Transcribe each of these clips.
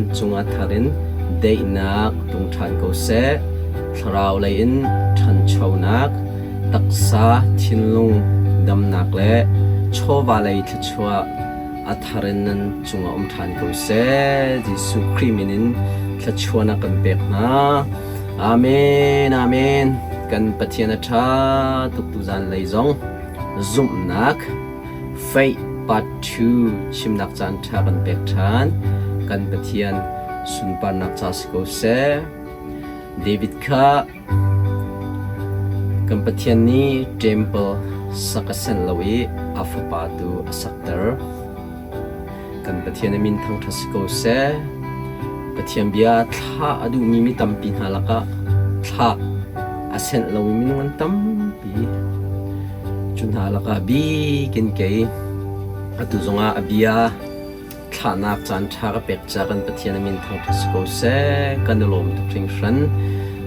Nan cungah thar in daihnak tlung ṭhan ko seh. Thlarau lei in ṭhanchonak, taksa thinlung damnak le chawva lei thluachuah a thar in nan cungah um ṭhan ko seh. Jesuh Khrih min in thluachuahnak kan pek hna. Amen, amen. Kan Pathian a ṭha tuk tuzan lei zong zumhnak Faith Part 2 chimnak caan ṭha kan pek ṭhan. Kan Pathian sunparnak ca si ko seh. David kha kan Pathian nih temple sak a senh lo i a fapa tu a sakter. Kan Pathian a min thangṭhat si ko seh. Pathian bia thlah a duhmi mi tampi hna lakah thlah a senh lomi minung an tampi. Cu hna lakah bikin kei atu zongah a bia thlahnak caan ṭha ka pek caah kan Pathian a min thangṭhat si ko seh. Kan i lawm tuk hringhran.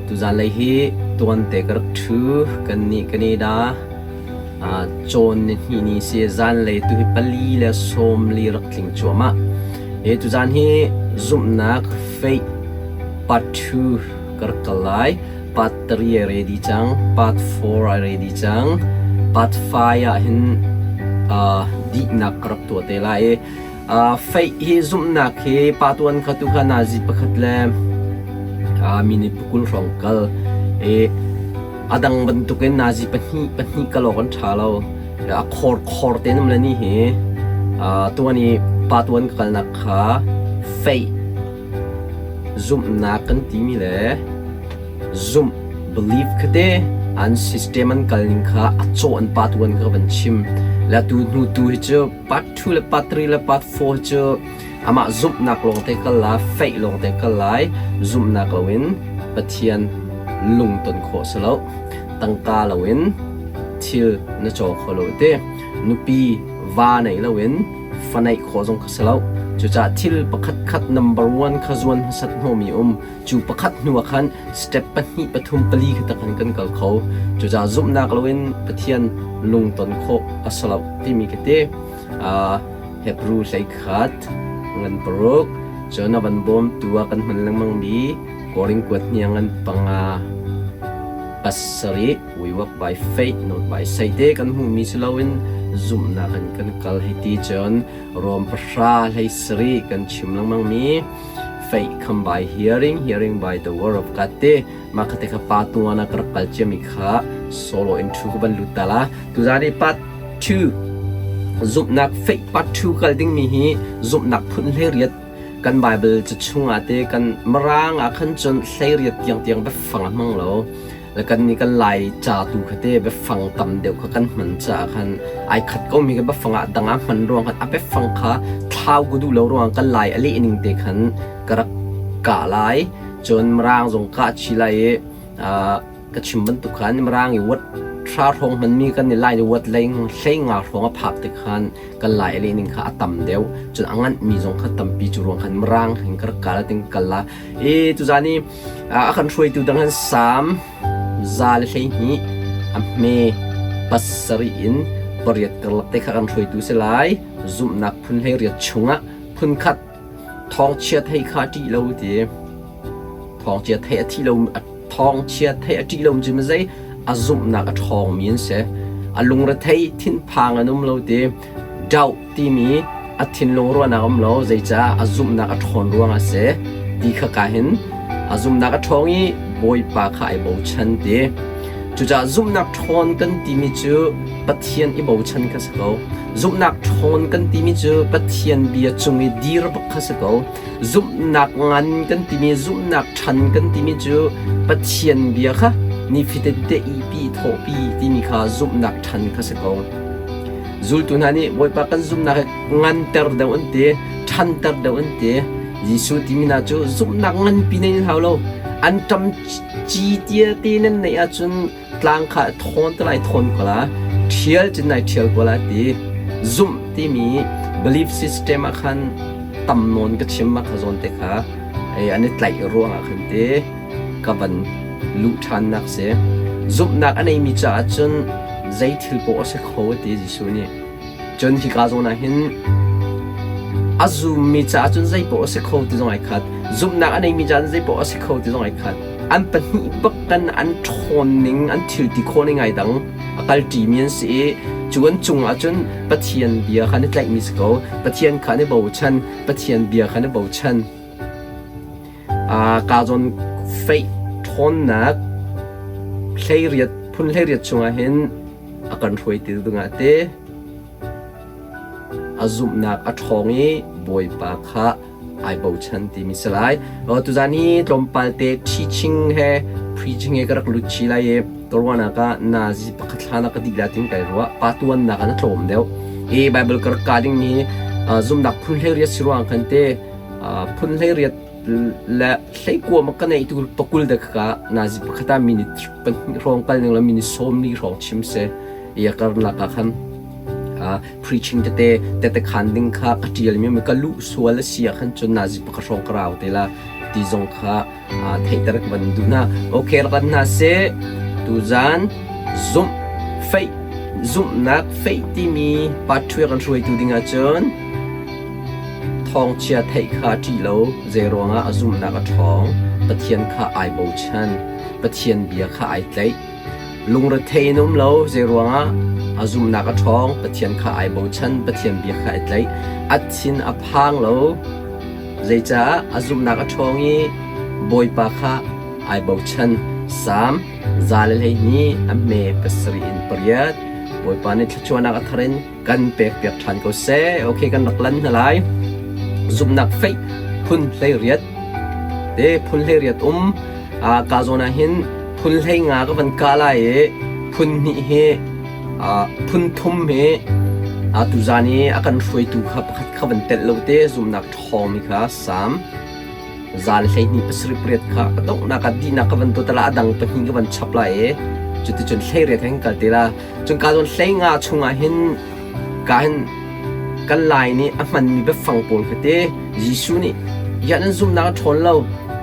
Tuzanlei hi tuante ka rak ṭhu. Kannih Canada Cawn nihnih ni si zanlei tu hi pali le sawmli rak tling cuahmah. Hi tuzan hi zumhnak faith part 2 ka rak kal lai. Part 3 ai ready cang, part 4 ai ready cang. Part 5 ah hin uh, dihnak ka rak tuah te lai i uh, faith hi zumhnak hi pa tuan kha tu kha nazi pakhat le uh, minute pakul hrawng kal i A dang bantukin nazi pahnih pahnih kal awk an ṭha lo. A khor khor te nam le ni hi tuan i pa tuan ka kalnak kha faith zumhnak kan timi le zumh belief kha te an system an kal ning kha a cawh an pa tuan ka van chim. Le tu hnu tu hi cu part 2 le part 3 le part 4 cu Amah zumhnak lawngte kal la, faith lawngte kal lai, zumhnak loin Pathian lungton khawh si lo. Tangka loin thil na caw kho lo te. Nupi va nei loin fa neih khawh zong kha si lo. Cucaah thil pakhat khat number one kha zuan hmasat hnawmi um. Cu pakhat hnu ah khan step pahnih pathum pali kha tak khan kan kal kho. Cucaah zumhnak loin Pathian lungton khawh a si lo timi khi te. Uh, Hebrew 11 ngan paruk cun a van bawmtu ah kan hman lengmangmi Korin kuat hniang ngan panga pasarih we walk by faith not by sight te kan hmuhmi si loin zumhnak in kan kal hei ti cun Rom pahra hlei sarih kan chim lengmangmi faith come by hearing hearing by the word of God te mah kha te kha pa tuan ah ka rak kal ciami kha solo in thu ka van lut ta la tuzan i part 2 Zumhnak faith part 2 kal dingmi hi zumhnak phun hleiriat kan Bible ca chungah te kan Mirang ah khan cun hleiriat tiangtiang biafang a hmang lo. Le kan nih kan Lai ca tu kha te biafang tam deuh kha kan hman caah khan ai khat ko mi kha biafang ah dang ah hman ruang khan a biafang kha thlau ku duh lo ruang kan Lai a leh ning te khan ka rak kah lai. Cun Mirang zong kah chi lai i Ka chim bantuk khan Mirang i wat hra hrawng hmanmi kan i lai i wat lei hlei nga hrawng a phak tik khan kan lai a leh ning kha a tam deuh. Cun a nganhmi zong kha tampi cu ruang khan Mirang hin ka rak kal ting kal la. I tuzan i a kan hruaitu dang han Sam za le 12 a hme pasarih in pariat karlak te kha kan hruaitu si lai. Zumhnak phun hlei riat chungah phun khat thawngchia thei kha ṭih lo ti. Thawngchia thei a thi lo Thawngchia theih a ṭih lo cu zei a zumhnak a ṭhawngmi an si. A lungrethei thinphang an um lo ti doubt timi a thinlung ruahnak um lo zeicah a zumhnak a ṭhawn ruangah a si ti kha ka hin a zumhnak a ṭhawng i Bawipa kha ai bochan ti. Cucaah zumhnak ṭhawn kan timi cu Pathian i bochan kha si ko. Zumhnak ṭhawn kan timi cu Pathian bia cung i dir bak kha si ko. Zumhnak ngan kan timi zumhnak ṭhan kan timi cu Pathian bia kha nifitete ipi thawhpi timi kha zumhnak ṭhan kha si ko. Zultu hna nih Bawipa kan zumhnak hi nganter deuh an ti, ṭhanter deuh an ti. Jesuh timi hna cu zumhnak nganpi nei nan hau lo. An ṭam ci tia te nan neih ahcun tlang kha thawn te lai thawn ko la ṭhial cun nai ṭhial ko la ti zumh timi belief system ah khan tam nawn ka chim ma kha zawn te kha an i tlaih ruang ah khan te ka van luh ṭhannak si zumhnak a neimi caah cun zei thil poah a si kho ti Jesuh nih cun hika zawn ah hin A zummi caah cun zeipaoh a si kho ti zong ai khat. Zumhnak a neimi caah cun zeipaoh a si kho ti zong ai khat. An pahnih bak kan an ṭhawn ning, an thil ti khawh ning ai dang. A kal ṭimi an si i cu an cungah cun Pathian bia kha an i tlaihmi si ko. Pathian kha an i bochan. Pathian bia kha an i bochan. Kaa zawn feih ṭhawnnak hleiriat phun hleiriat chungah hin a kan hruaitu dingah te a zumhnak a ṭhawng i Bawipa kha ai bochan timi si lai. Tuzan hi tlawmpal te teaching he preaching he ka rak lut chih lai i ka ruahnak ah nazi pakhat hlan ah ka dih la tin kai ruah. Pa tuannak ah na tlawm deuh. I Bible ka rak ka dingmi zumhnak phun hleiriat si ruang khan te phun hleiriat le hleikua ma ka neih tu pakul de ka nazi pakhat ah minute pahnih hrawng kal ning la minute sawmli hrawng chim se ya karlak ah khan preaching tete tete khan ding kha ka tial mi ka lu sual a si ah khan cun nazi pakhat hrawng ka rau te la ti zong kha theihter ka van duh hna. Okay, rak hna seh. Tuzan zumh faith zumhnak faith timi part 2 kan hruaitu ding ahcun thawngchia theih kha ṭih lo zei ruangah a zumhnak a ṭhawng Pathian kha ai bochan Pathian bia kha ai tlaih Lungrethei in um lo zeiruangah a zumhnak a ṭhawng, Pathian kha ai bochan, Pathian bia kha ai tlaih. A thin a phang lo, zeicah a zumhnak a ṭhawng i Bawipa kha ai bochan. Salm 112 a hme pasarih in pariat. Bawipa nih thluachuahnak a thar in kan pekpiak ṭhan ko seh. Okay, kan rak lan hna lai. Zumhnak faith phun 18 te phun 18 um. Ka zawn ah hin phun 15 ka van kah lai i phun hnih hi phun thum hi tuzan i a kan hruaitu kha pakhat kha van telh lo te zumhnak ṭhawngmi kha Salm 127 kha a donghnak ah dihnak ka van tuah la a dang pahnih ka van chap lai i cuticun 18 he kan kal te la. Cun ka zawn 15 chungah hin ka hin kan Lai nih a hmanmi biafang pawl kha te Jesuh nih ya nan zumhnak a ṭhawn lo,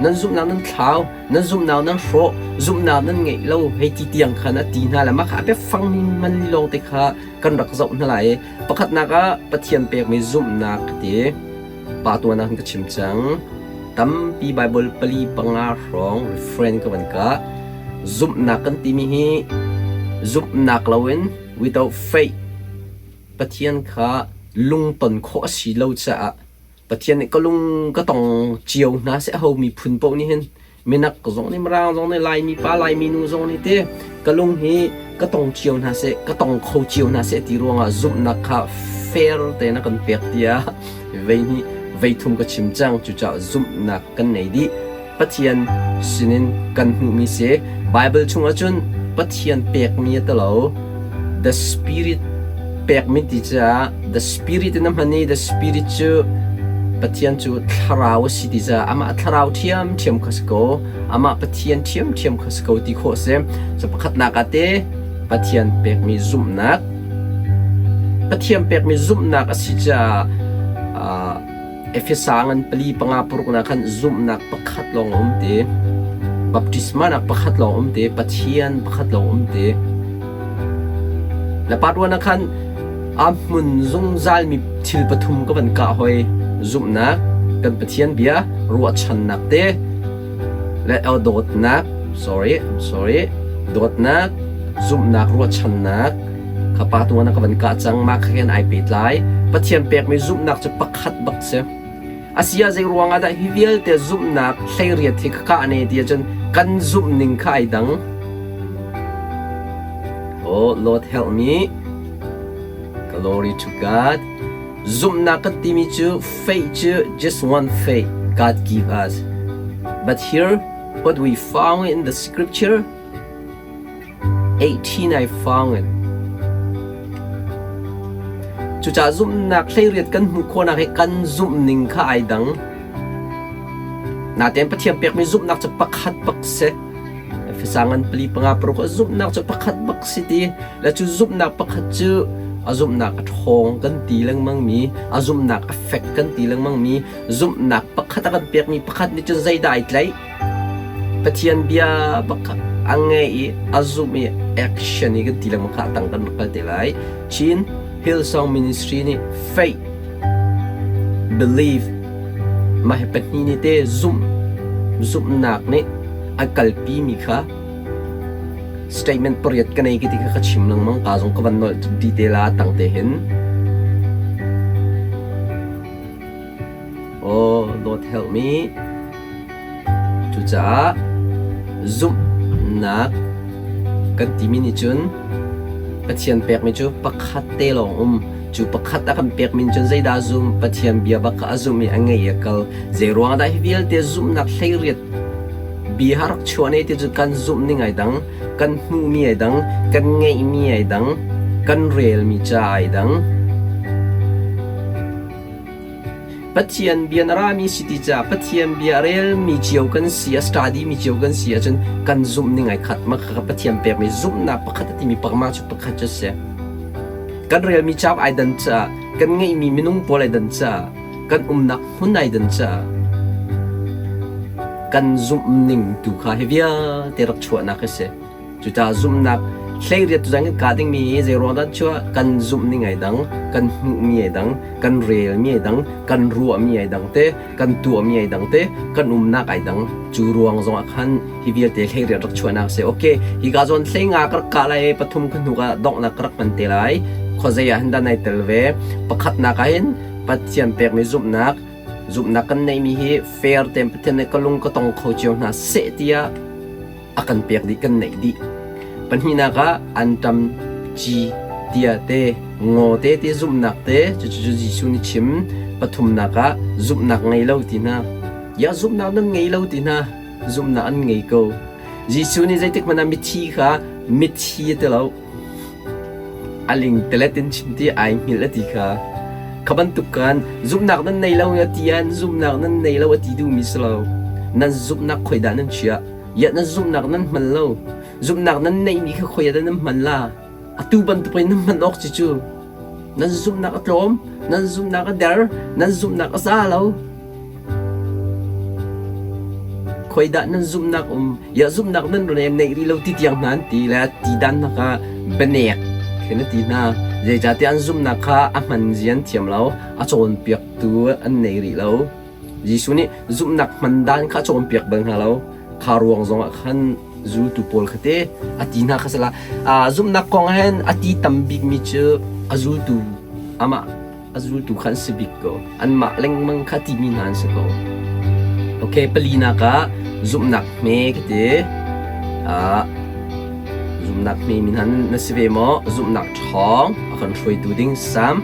nan zumhnak nan thlau, nan zumhnak nan hrawh, zumhnak nan ngeih lo hei ti tiang khan a ti hna le mah kha a biafang man lawng te kha kan rak zoh hna lai i pakhatnak ah Pathian pekmi zumhnak ka ti. Pa tuan ah ka chim cang. Tampi Bible pali panga hrawng refrain ka van kah. Zumhnak kan timi hi zumhnak loin without faith Pathian kha lungton khawh a si lo caah Pathian nih ka lung ka tong cio hna seh ho miphun paoh nih hin minak zong nih mirang zong nih Laimi pa Laimi nu zong nih te ka lung hi ka tong cio hna seh ka tong kho cio hna seh ti ruangah zumhnak kha fair tein a kan pek tiah vei hnih vei thum ka chim cang cucaah zumhnak kan nei dih Pathian sinin kan hmuhmi si. Bible chungah cun Pathian pekmi a ti lo. The Spirit pekmi ti caah The Spirit in a hman i The Spirit cu Pathian cu thlarau a si ti caah amah thlarau ṭhiamṭhiam kha si ko. Amah Pathian ṭhiamṭhiam kha si ko ti khawh a si. Cu pakhatnak ah te Pathian pekmi zumhnak Pathian pekmi zumhnak a si caah Efesa ngan pali panga paruk na khan zumhnak pakhat lawng a um te. Baptisma nak pakhat lawng um te. Pathian pakhat lawng um te. Le part one ah khan a hmun zungzal mi thil pathum ka van kah hoi. Zumhnak, kan Pathian bia, ruahchannak te, le dawtnak, sorry, I'm sorry, dawtnak, zumhnak, ruahchannak, Kha pa tuan ah ka van kah cang mah kha khin ai pehtlai. Pathian pekmi zumhnak cu pakhat bak si. Asi ah zei ruang ah dah hi vialte zumhnak hleiriat hi ka kah ne ti ahcun kan zumh ning kha ai dang. Oh Lord help me. Glory to God. Zumhnak kan timi cu faith cu just one faith God give us. But here what we found in the scripture 18 ai fang in. Cucaah zumhnak hleiriat kan hmuh khawhnak hi kan zumhning kha ai dang. Natein Pathian pekmi zumhnak cu pakhat bak si. Efesa ngan pali panga paruk ah zumhnak cu pakhat bak si ti le cu zumhnak pakhat cu a zumhnak a ṭhawng kan ti lengmang mi, a zumhnak a fek kan ti lengmang mi, zumhnak pakhat a kan pekmi pakhat nih cun zeidah ai tlaih? Pathian bia bak a ngei i a zumh i action i kan ti lengmang kha a tang kan rak kal te lai. Chin Hillsong Ministry nih faith. Believe mah hi pahnih nih te zumh zumhnak nih a kalpi mi kha statement pariat ka nei ti kha ka chim lengmang ka zong ka van nolh dih te la tang te hin. Oh, Lord help me. Cucaah zumhnak kan timi nih cun Pathian pekmi cu pakhat te lawng um. Cu pakhat a kan pekmi cun zeidah zum? Pathian bia bak kha a zum i a ngei i a kal. Zeiruang dah hi vialte zumhnak hleiriat bia ha rak chuah ne ti cu kan zumh ning ai dang, kan hmuhmi ai dang, kan ngeihmi ai dang, kan relmi ca ai dang. Pathian bia na rami si ti caah Pathian bia a relmi cio kan si, a study mi cio kan si ahcun kan zumh ning ai khat. Mah kha Pathian pekmi zumhnak pakhat a timi pakmah cu pakhat cu a si. Kan relmi cauk ai dan caah, kan ngeihmi minung pawl ai dan caah, kan umnak hmun ai dan caah kan zumh ning tu kha hi vialte rak chuahnak a si. Cucaah zumhnak hleiriat tuzan kan kah dingmi hi zeiruang dah chuah kan zumh ning ai dang, kan hmuhmi ai dang, kan relmi ai dang, kan ruahmi ai dang te, kan tuahmi ai dang te, kan umnak ai dang. Cu ruang zong ah khan hi vialte hleiriat rak chuahnak si. Okay, hi ka zawn hlei nga ka rak kah lai, pathum ka hnuk ah donghnak ka rak hman te lai. Khuazei ah hin dah nai tel ve. Pakhatnak ah hin Pathian pekmi zumhnak, zumhnak kan neihmi hi fair tein Pathian nih ka lung ka tong kho cio hna seh tiah a kan pek dih kan neih dih. Pahnihnak ah anṭam ci tia te ngaw te ti zumhnak te cucu Jesuh nih chim. Pathumnak ah zumhnak ngei lo ti hna. Ya zumhnak nan ngei lo ti hna. Zumhnak an ngei ko. Jesuh nih zeitik hmanh ah mithi kha mithi a ti lo. A lingtelet in chim ti ai hngilh a ti kha. Kha bantuk khan zumhnak nan nei lo a ti ah zumhnak nan nei lo a ti duhmi si lo. Nan zumhnak khoi dah nan chiah? Iah nan zumhnak nan hman lo. Zumhnak nan neihmi kha khoi ah dah nan hman la? Atu bantuk in nan hman awk ci cu nan zumhnak a tlawm, nan zumhnak a der, nan zumhnak a za lo. Khoi dah nan zumhnak um? Iah zumhnak nan rem neih rih lo ti tiang hna an ti le ti dan hna kha bianek khin a ti hna. Zeicahtiah an zumhnak kha a hman zia an thiam lo, a cawnpiaktu an nei rih lo. Jesuh nih zumhnak hman dan kha a cawnpiak bal hna lo. Kha ruang zongah khan zultu pawl kha te a ti hna kha sala. Zumhnak kong ah hin a ti tam bikmi cu a zultu amah a zultu kha an si bik ko. Anmah lengmang kha timi hna an si ko. Okay, palinak ah zumhnak hme ka ti. Zumhnak hme min han na si ve maw? Zumhnak ṭhawng a kan hruaitu ding Sam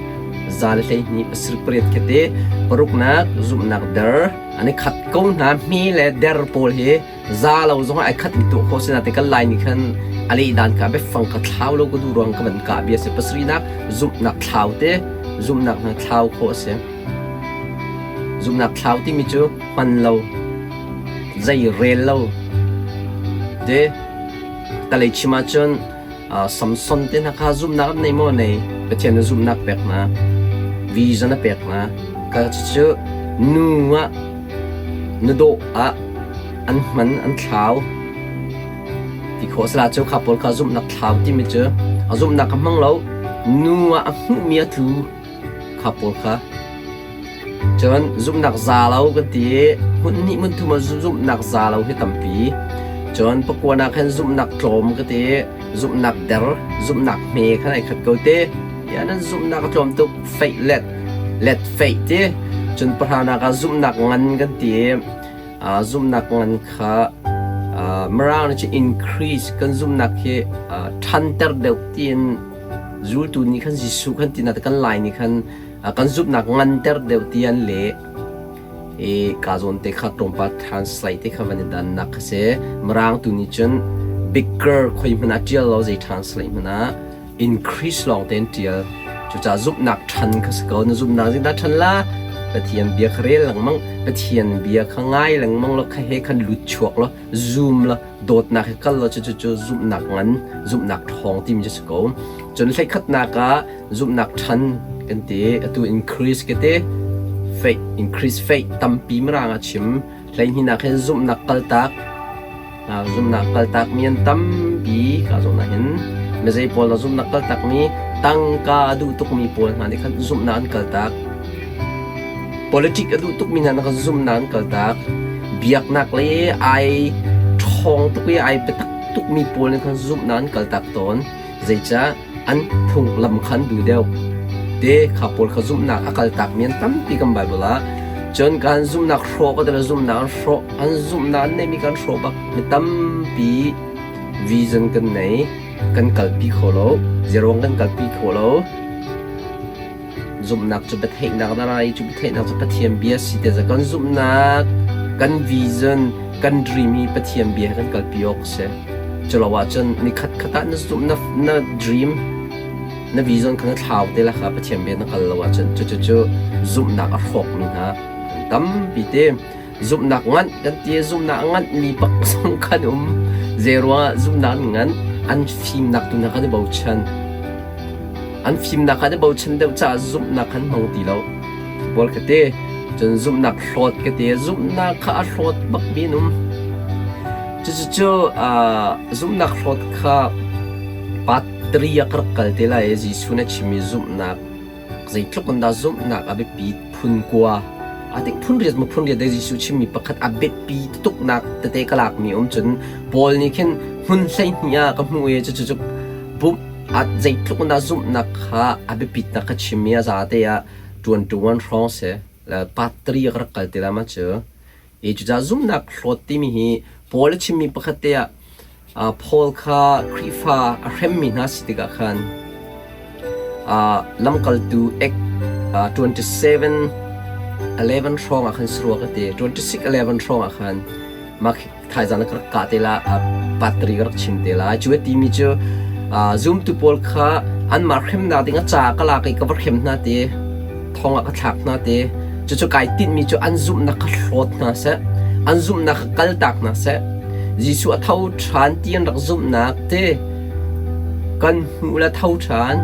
128 ka ti. Paruknak zumhnak der an i khat ko hna hme le der pawl hi Za lo zong ah ai khat mi tuah khawh si nain kan Lai nih khan a leh dan kha biafang kha thlau lo ka duh ruang ka van kah bia si. Pasarihnak zumhnak thlau te zumhnak hna thlau khawh a si. Zumhnak thlau timi cu hman lo, zei rel lo te talei chim ahcun Samson te hna kha zumhnak an nei maw? Nei. Pathian nih zumhnak pek hna. Vision a pek hna. Ka cucu nu ah na dawh ah an hman an thlau ti khawh sala cu kha pawl kha zumhnak thlau timi cu a zumhnak a hmang lo nu ah a hmuhmi a tlu kha pawl kha Cun zumhnak za lo kan ti i hmun hnih hmun thum ah zumhnak za lo hi tampi. Cun pakua ah khan zumhnak tlawm ka ti i zumhnak der, zumhnak hme khan ai khat ko te. Ya nan zumhnak a tlawm tuk feih let, let feih ti. Cun pahra ah zumhnak ngan kan ti i zumhnak ngan kha Mirang nih cun increase kan zumhnak hi ṭhanter deuh tiin zultu nih khan Jesuh khan ti na kan Lai nih khan kan zumhnak nganter deuh ti an leh i ka zawn te kha tlawmpal translate te kha van i dannak kha si. Mirang tu nih cun bigger khoi hmanh ah ṭial lo zei translate hmanh ah increase lawng tein ṭial. Cucaah zumhnak ṭhan kha si ko. Na zumhnak zeidah ṭhan la? Pathian bia kha rel lengmang, Pathian bia kha ngai lengmang law kha he khan lut chuak law zum law dawtnak he kal law cucu cu zumhnak ngan, zumhnak ṭhawng timi cu si ko. Cun hleikhatnak ah zumhnak ṭhan kan ti atu increase ka ti faith increase faith tampi mirang a chim hleihnih hin zumhnak kaltak zumhnak kaltak mi an tampi ka zawn ah hin mizei pawl na zumhnak kaltak mi tangka a duh tuk mi pawl hna nih khan zumhnak an kaltak. Politic a duh tukmi hna kha zumhnak an kaltak. Biaknak lei ai ṭhawng tuk i ai biatak tukmi pawl nih khan zumhnak an kaltak tawn. Zeicah an phunglam kha an duh deuh. Te kha pawl kha zumhnak a kaltakmi an tampi kan Bible ah. Cun kan zumhnak hrawh ka tila zumhnak an hrawh. An zumhnak an neihmi kan hrawh bak. Mi tampi vision kan nei. Kan kalpi kho lo. Zeruang kan kalpi kho lo. Zumhnak cu biatheihnak na ra i cu biatheihnak cu Pathian bia si te kan zumhnak, kan vision, kan dream hi Pathian bia he kan kalpi awk a si. Culo ahcun nikhat khat ah na zumh na, na dream, na vision kha na thlau te la kha Pathian bia na kal lo ahcun cucu zumhnak a hrawkmi hna an tampi te. Zumhnak nganh kan ti zumhnak a nganhmi bak zong kan um. Zeiruangah zumhnak an nganh? An fimnak tu hna kan i bochan. An fimnak kan i bochan deuh caah zumhnak kan hmang ti lo. Paul ka ti. Cun zumhnak hlawt ka ti. Zumhnak kha a hlawt bak mi an um. Cucu zumhnak hlawt kha part 3 ah ka rak kal te lai i Jesuh nih a chimmi zumhnak Zeitluk in dah zumhnak a biapit phun kua a tik phun riat maw phun riat dei Jesuh chimmi pakhat a biapi tuknak tete ka lakmi um cun Paul nih khin hmun 12 ah ka hmuh i cucu pumh a zeitluk in dah zumhnak kha a biapitnak ka chimmi a zate ah ṭuan ṭuan hrawng si part 3 ah ka rak kal te la ma cu I cucaah zumhnak hlawt timi hi Paul a chimmi pakhat te ah Paul kha Khrihfa a hremmi hna si tikah khan lamkaltu Ek 27 11 hrawng ah khan sarua ka ti 26 11 hrawng ah khan mah thaizang na ka rak kah te la patri ka rak chim te la cu a timi cu zumtu pawl kha anmah hremnak ding a ca ka lak i ka va hrem hna ti thong ah ka thlak hna ti cucu kai tinhmi cu an zumhnak kha hlawt hna seh an zumhnak kha kaltak hna seh Jesuh a tho ṭhan ti an rak zumhnak te kan hmuh le tho ṭhan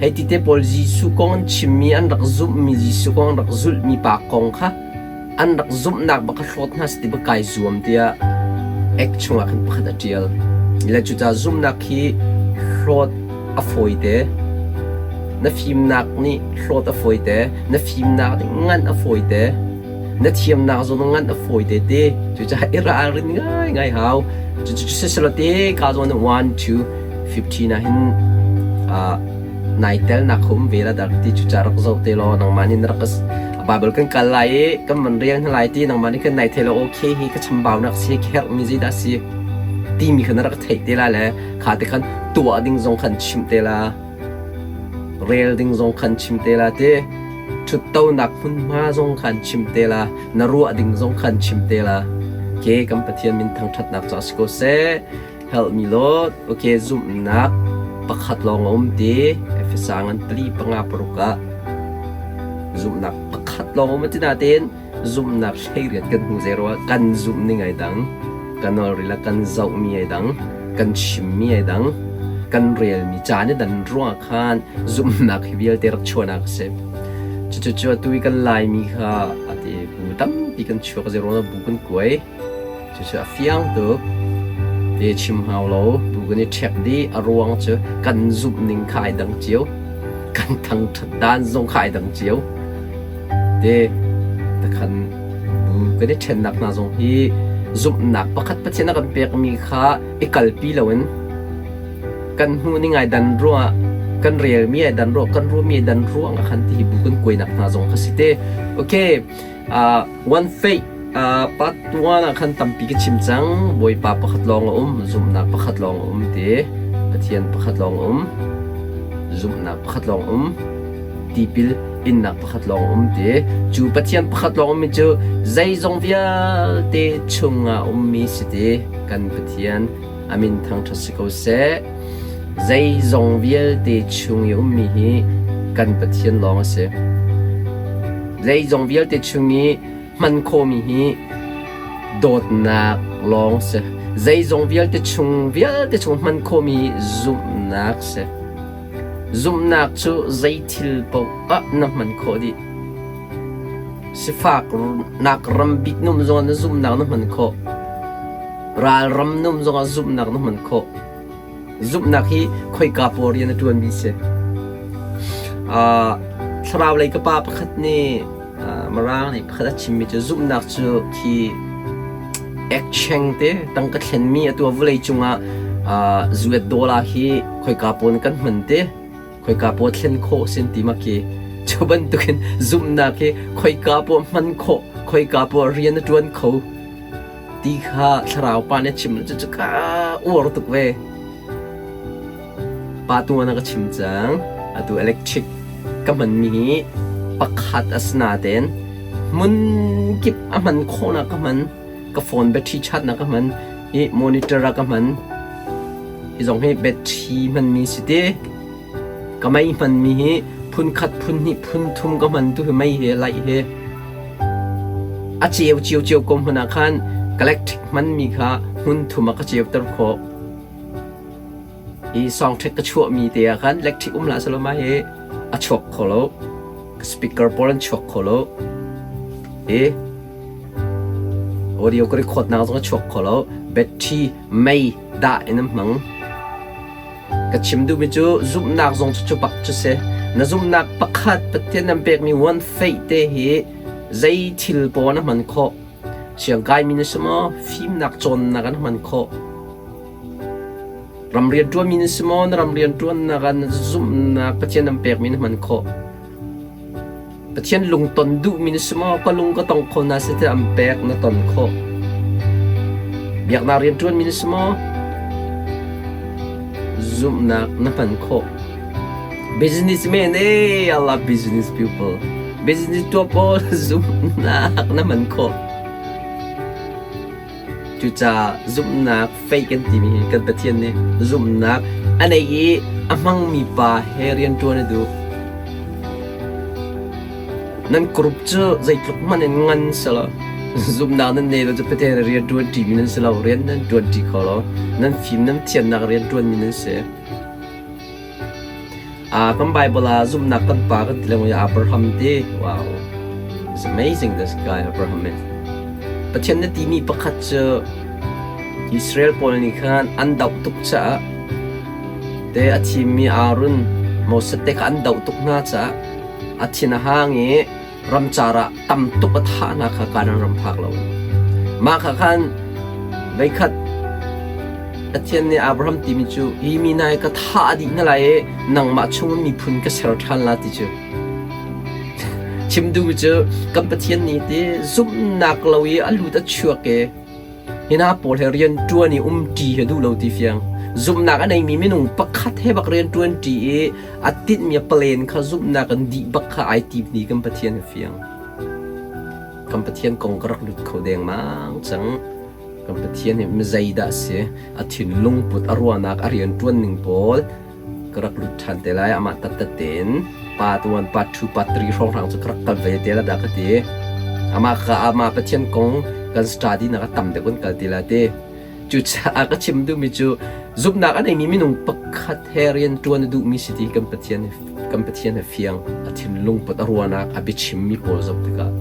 hei ti te pawl Jesuh kong an chimmi an rak zumhmi Jesuh kong an rak zulhmi pa kong kha an rak zumhnak bak kha hlawt hna seh ti bak kai zuam tiah ek chungah khan pakhat a ṭial. Le cucaah zumhnak hi hlawt a fawite. Na fimnak nih hlawt a fawite. Na fimnak nih nganh a fawite. Na thiamnak zong nganh a fawite te. Cucaah i ralrin ngaingai hau. Cucu siselaw te ka zawn 1 2 15 ah hin nai telnak kha um ve la dak ti cucaah rak zoh te law nangmah nih na rak Bible kan kal lai i kan van rel hna lai ti nangmah nih kan nai thei lo okay hi ka chambaunak si ka herhmi zeidah si timi kha na rak theih te lai le kha te khan tuah ding zong khan chim te la rel ding zong khan chim te la ti ṭhuttonak hmunhma zong khan chim te la na ruah ding zong khan chim te la ke kan Pathian min thangṭhatnak ca si ko seh Help me Lord. Okay, zumhnak pakhat lawng a um ti. Efesa ngan pali panga paruk ah zumhnak pakhat lawng um ti nain zumhnak hleiriat kan hmu zei ruah kan zumh ning ai dang kan rila kan zoh mi ai dang kan chim mi ai dang kan rel mi ca nih dan ruang khan zumhnak hi vialte rak chuahnak a si cucu cu atu i kan laimi kha ati bu tampi kan chuak zei ruang bu kan kuai Cucu a fiang tuk. Ti chim hau lo, bu kan i ṭhek dih. A ruang cu kan zumh ning kha ai dang cio. Kan thangṭhat dan zong kha ai dang cio. Te takhan bu kan i ṭhennak hna zong hi zumhnak pakhat Pathian a kan pekmi kha i kalpi loin kan hmuh ning ai dan ruangah kan relmi ai dan ruang kan ruahmi ai dan ruang ah khan ti hi bu kan kuainak hna zong kha si te. Okay, One faith part 1 ah khan tampi ka chim cang. Bawipa pakhat lawng a um, zumhnak pakhat lawng a um ti. Pathian pakhat lawng a um, zumhnak pakhat lawng a um, tipil innak pakhat lawng a um ti. Cu Pathian pakhat lawng ummi cu zeizong vialte chungah ummi si ti. Kan Pathian a min thangṭhat si ko seh. Zeizong vialte chung i ummi hi kan Pathian lawng a si. Zeizong vialte chung i hman khawhmi hi dawtnak lawng si. Zeizong vialte chung vialte chung hman khawhmi hi zumhnak si. Zumhnak cu zei thil paoh ah na hman khawh dih. Sifak nak ram bik num zongah na zumhnak na hman khawh. Ralram num zongah zumhnak na hman khawh. Zumhnak hi khoika pawl rian a ṭuanmi si. Thlarau lei ka pa pakhat nih Mirang nih pakhat a chimmi cu zumhnak cu khi ekcheng te tangka thlenmi atu ah vawlei cungah US dollar hi khoika pawn kan hman te khoika paw thlen khawh sin ti ma khi cu bantukin zumhnak hi khoika paw hman khawh khoika paw rian a ṭuan kho ti kha thlarau pa nih a chim cu ka uar tuk ve. Pa tu na ka chim cang. Atu electric ka hmanmi hi pakhat a si natein hmun kip a hman khawhnak ka hman. Ka phone battery charge nak ka hman. Hi monitor ah ka hman. Hi zong hi battery hmanmi si ti. Ka mei hmanmi hi phun khat, phun hnih, phun thum ka hman tu hi mei he light he a ceu cio cio ko hmanh ah khan electric hmanmi kha hmun thum ah ka ceuter khawh. Hi sawngṭhek ka chuahmi te ah khan electric um hlah selaw mah hi a chuak kho lo. Speaker pawl an chuak kho lo. Hi audio ka record nak zong a chuak kho lo. Battery mei dah in an hmang. Ka chim duhmi cu zumhnak zong cu cu bak cu si. Na zumhnak pakhat Pathian nan pekmi one faith te hi zei thil paoh na hman khawh. Siangkaimi na si maw? Fimnak cawnnak an hman khawh. Ram rianṭuanmi na si maw? Na ram rianṭuannak ah na zumhnak Pathian an pekmi na hman khawh. Pathian lungton duhmi na si maw? Ka lung ka tong kho na si tiah an pek na ton khawh. Biaknak rianṭuanmi na si maw? Zumhnak na hman khawh. Businessman eh, I love business people. Business tuah pawl zumhnak na hman khawh. Cucaah zumhnak faith kan timi hi kan Pathian nih zumhnak a nei i a hmangmi pa he rianṭuan a duh. Nan group cu zeitluk hmanh in ngan selaw zumhnak nan nei lo cu Pathian rian ṭuanṭimi nan si lo, rian nan ṭuanṭi kho lo. Nan fim nan thiannak rian ṭuanmi nan si. Kan Bible ah zumhnak kan pa kan ti lengmang i Abraham ti. Wow. It's amazing this guy Abraham is. Pathian na timi pakhat cu Israel pawl nih khan an doh tuk caah te a thimmi Aaron Moses te kha an doh tuk hna caah a thin a hang i ramcar ah tam tuk a thah hna kha Kanaan ram phak lo. Mah kha khan veikhat Pathian nih Abraham timi cu hi mi hna hi ka thah dih hna lai i nangmah chungin miphun ka ser ṭhan la ti cu. Chim duhmi cu kan Pathian nih ti zumhnak lo i a lut a chuak i hi hna pawl he rian ṭuan i umṭi hi duh lo ti fiang. Zumhnak a neimi minung pakhat he bak rian ṭuanṭi i a tinhmi a plan kha zumhnak in dih bak kha ai tim ni kan Pathian hi fiang. Kan Pathian kong ka rak lut kho dengmang cang. Kan Pathian hi mizeidah a si? A thinlung put, a ruahnak, a rianṭuan ning pawl ka rak lut ṭhan te lai. Amah tattat tein part 1, part 2, part 3 hrawnghrang cu ka rak kal ve te la dah ka ti. Amah ka amah Pathian kong kan study nak a tam deuh kan kal ti la ti. Cucaah ka chim duhmi cu zumhnak a neimi minung pakhat he rian ṭuan a duhmi si ti kan Pathian kan Pathian he fiang a thinlung put a ruahnak a biachimmi pawl zoh tikah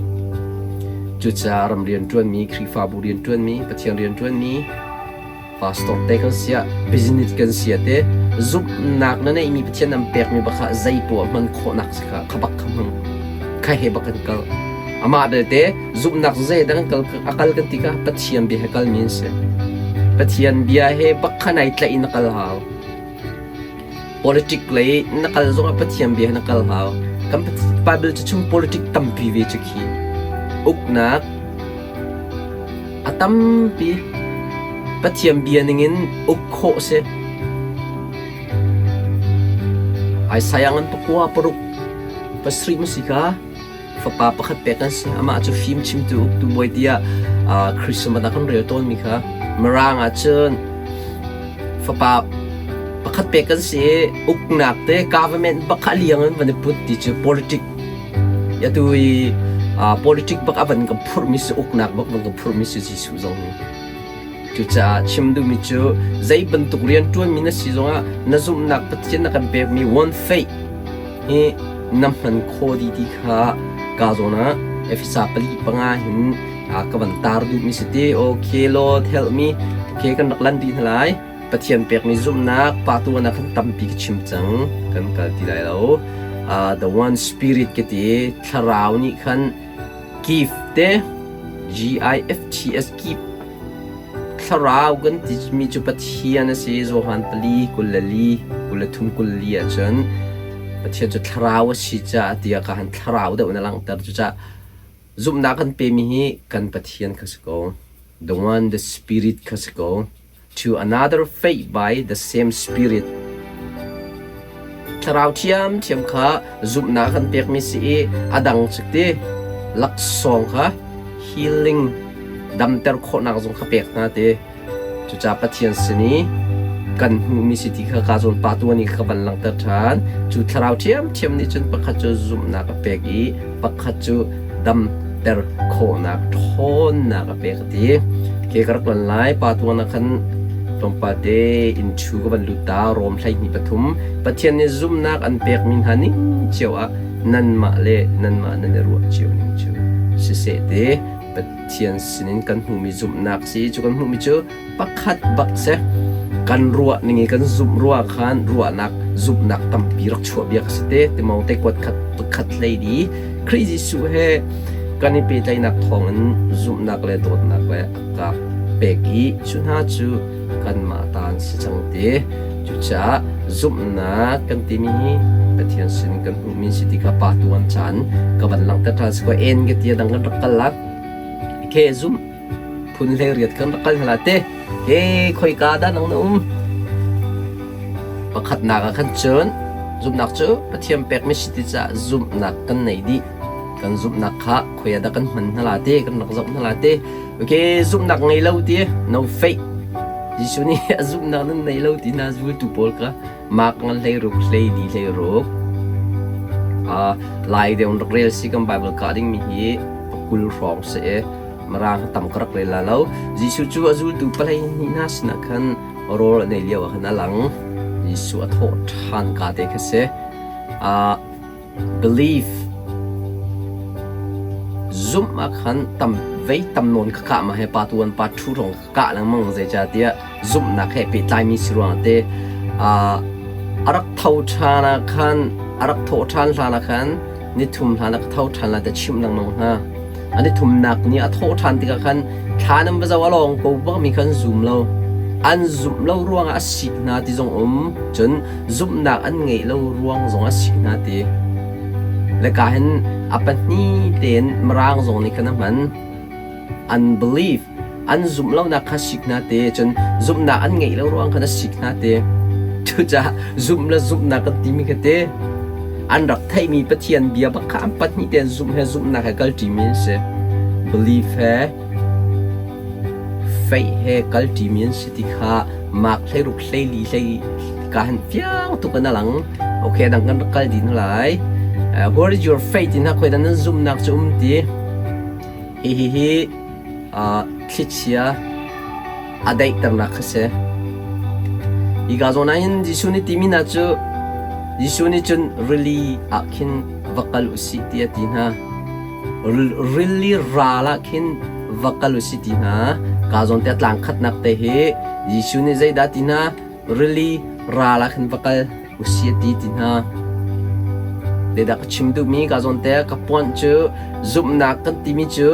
cucaah ram rianṭuanmi Khrihfabu rianṭuanmi Pathian rianṭuanmi pastor te kan siah business kan sia te zumhnak na neihmi Pathian an pekmi bak zei poah hman khawhnak si kha kha bak kha hmang kha he bak kan kal amah belte zumhnak zei dang kal a kal kan ti ka Pathian bia he kalmi an si Pathian bia he bak kha nai tlaih in a kal hau Politic lei na kal zongah Pathian bia na kal hau. Kan Bible cu chung politic tampi ve cu khi. Uknak a tampi. Pathian bia ningin uk khawh si. Isaiah ngan pakua paruk pasarih ma si ka fapa pakhat pek an si. Amah cu fim chimtu uktu bawi tiah Christmas ah kan rel tawnmi kha Mirang ah cun fapa pakhat pek kan si i uknak te government bak kha liang in van i put ti cu politic atu i politic bak a van kan phurhmi si uknak bak van kan phurhmi si Jesuh zong hi. Cucaah chim duhmi cu zei bantuk rian ṭuanmi na si zongah na zumhnak Pathian na kan pekmi one faith hi na hman khawh dih ti kha ka zawn ah Efesa 4:5 hin ka van tar duhmi si ti. Okay Lord help me. Okay kan rak lan dih hna lai. Pathian pekmi zumhnak pa tu ah khan tampi ka chim cang. Kan kal ti lai lo. The one spirit ka ti thlarau nih khan. Gift te G-I-F-T-S gift thlarau kan timi cu Pathian a si. Johan pali 24 23 24 ahcun Pathian cu thlarau a si caah tiah ka han thlarau deuh na langhter. Cucaah zumhnak kan pemi hi kan Pathian kha si ko. The one, the spirit kha si ko. To another faith by the same spirit. Thlarau ṭhiamṭhiam kha zumhnak kan pekmi si i a dang cu ti laksawng kha healing damter khawhnak zong kha pek hna ti. Cucaah Pathian sin i kan hmuhmi si ti kha ka zawn pa tuan i ka van langhter ṭhan. Cu thlarau ṭhiamṭhiam nih cun pakhat cu zumhnak a pek i pakhat cu damter khawhnak ṭhawnnak a pek a ti. Ke ka rak lan lai pa tuan ah khan tlawmpal te inn chu ka van lut ta Rom 12 3 Pathian nih zumhnak an pekmi hna ning cio ah nanmah le nanmah nan i ruah cio ning cu siseh te Pathian sinin kan hmuhmi zumhnak si cu kan hmuhmi cu pakhat bak si. Kan ruah ning i kan zumh ruah khan ruahnak zumhnak tampi rak chuah bia ka si te. Timote kuat khat pakhat hlei di Khrih Jesuh he kan i pehtlaihnak thawngin zumhnak le dawtnak le a ka pek i cu hna cu kanmah ta an si cang te. Cucaah zumhnak kan timi hi Pathian sin kan hmuhmi si ti kha pa tuan caan ka van langhter ṭhan si ko en ka ti dang kan rak kal lak. Ke zumh phun hlei riat kan rak kal hna te he khoika dah nang na um pakhatnak ah khan cun zumhnak cu Pathian pekmi si ti caah zumhnak kan nei dih kan zumhnak kha khoi ah dah kan hman hna la te kan rak zoh hna la te okay zumhnak ngei lo ti no faith Jesuh nih a zumhnak nan nei lo ti na zultu pawl kha mak ngan hlei ruk hlei di hlei ruk lai deuh rak rel si kan Bible ka ding mi hi pakul hrawng si e Mirang tam ka rak rel la lo. Jesuh cu a zultu palei hnih hna sinah khan rawl an ei lio ah khan a lang. Jesuh a thawh ṭhan ka te kha si. Belief zumh ah khan tam vei tam nawn kha kah ma he pa tuan pa ṭhu rong kha kah lengmang zeicahtiah zumhnak he pehtlaimi si ruang te a rak tho ṭhan ah khan a rak thawh ṭhan hlan ah khan nithum hlan ah ka tho ṭhan lai ti chimh lengmang hna. A nithumnak ni a thawh ṭhan tikah khan thla nan va zoh a lawng ko bakmi kha an zum lo. An zumh lo ruangah a sik hna ti zong um, cun zumhnak an ngeih lo ruang zong a sik hna ti. Le ka hin a pahnih tein Mirang zong nih khan a hman. Unbelief an zumh lonak kha sik hna te cun zumhnak an ngeih lo ruang khan a sik hna te cucaah zumh le zumhnak kan timi kha te an rak theihmi Pathian bia bak kha an pahnih tein zumh he zumhnak he kalṭimi an si belief he faith he kalṭimi an si ti kha mak hleiruk hleili hlei ka han fiang tuk in a lang okay dang kan rak kal din lai where is your faith in ha khoi dan nan zumhnak cu um ti Hihi thlichia a daihternak kha si. Hika zawn ah hin Jesuh nih timi hna cu Jesuh nih cun rili ah khin va kal u sih ti a ti hna. Rili ral ah khin va kal u sih ti hna. Ka zawn te tlang khatnak te hi Jesuh nih zeidah ti hna? Rili ral ah khin va kal usi a ti ti hna. Zeidah ka chim duhmi ka zawn te ka puanh cu zumhnak kan timi cu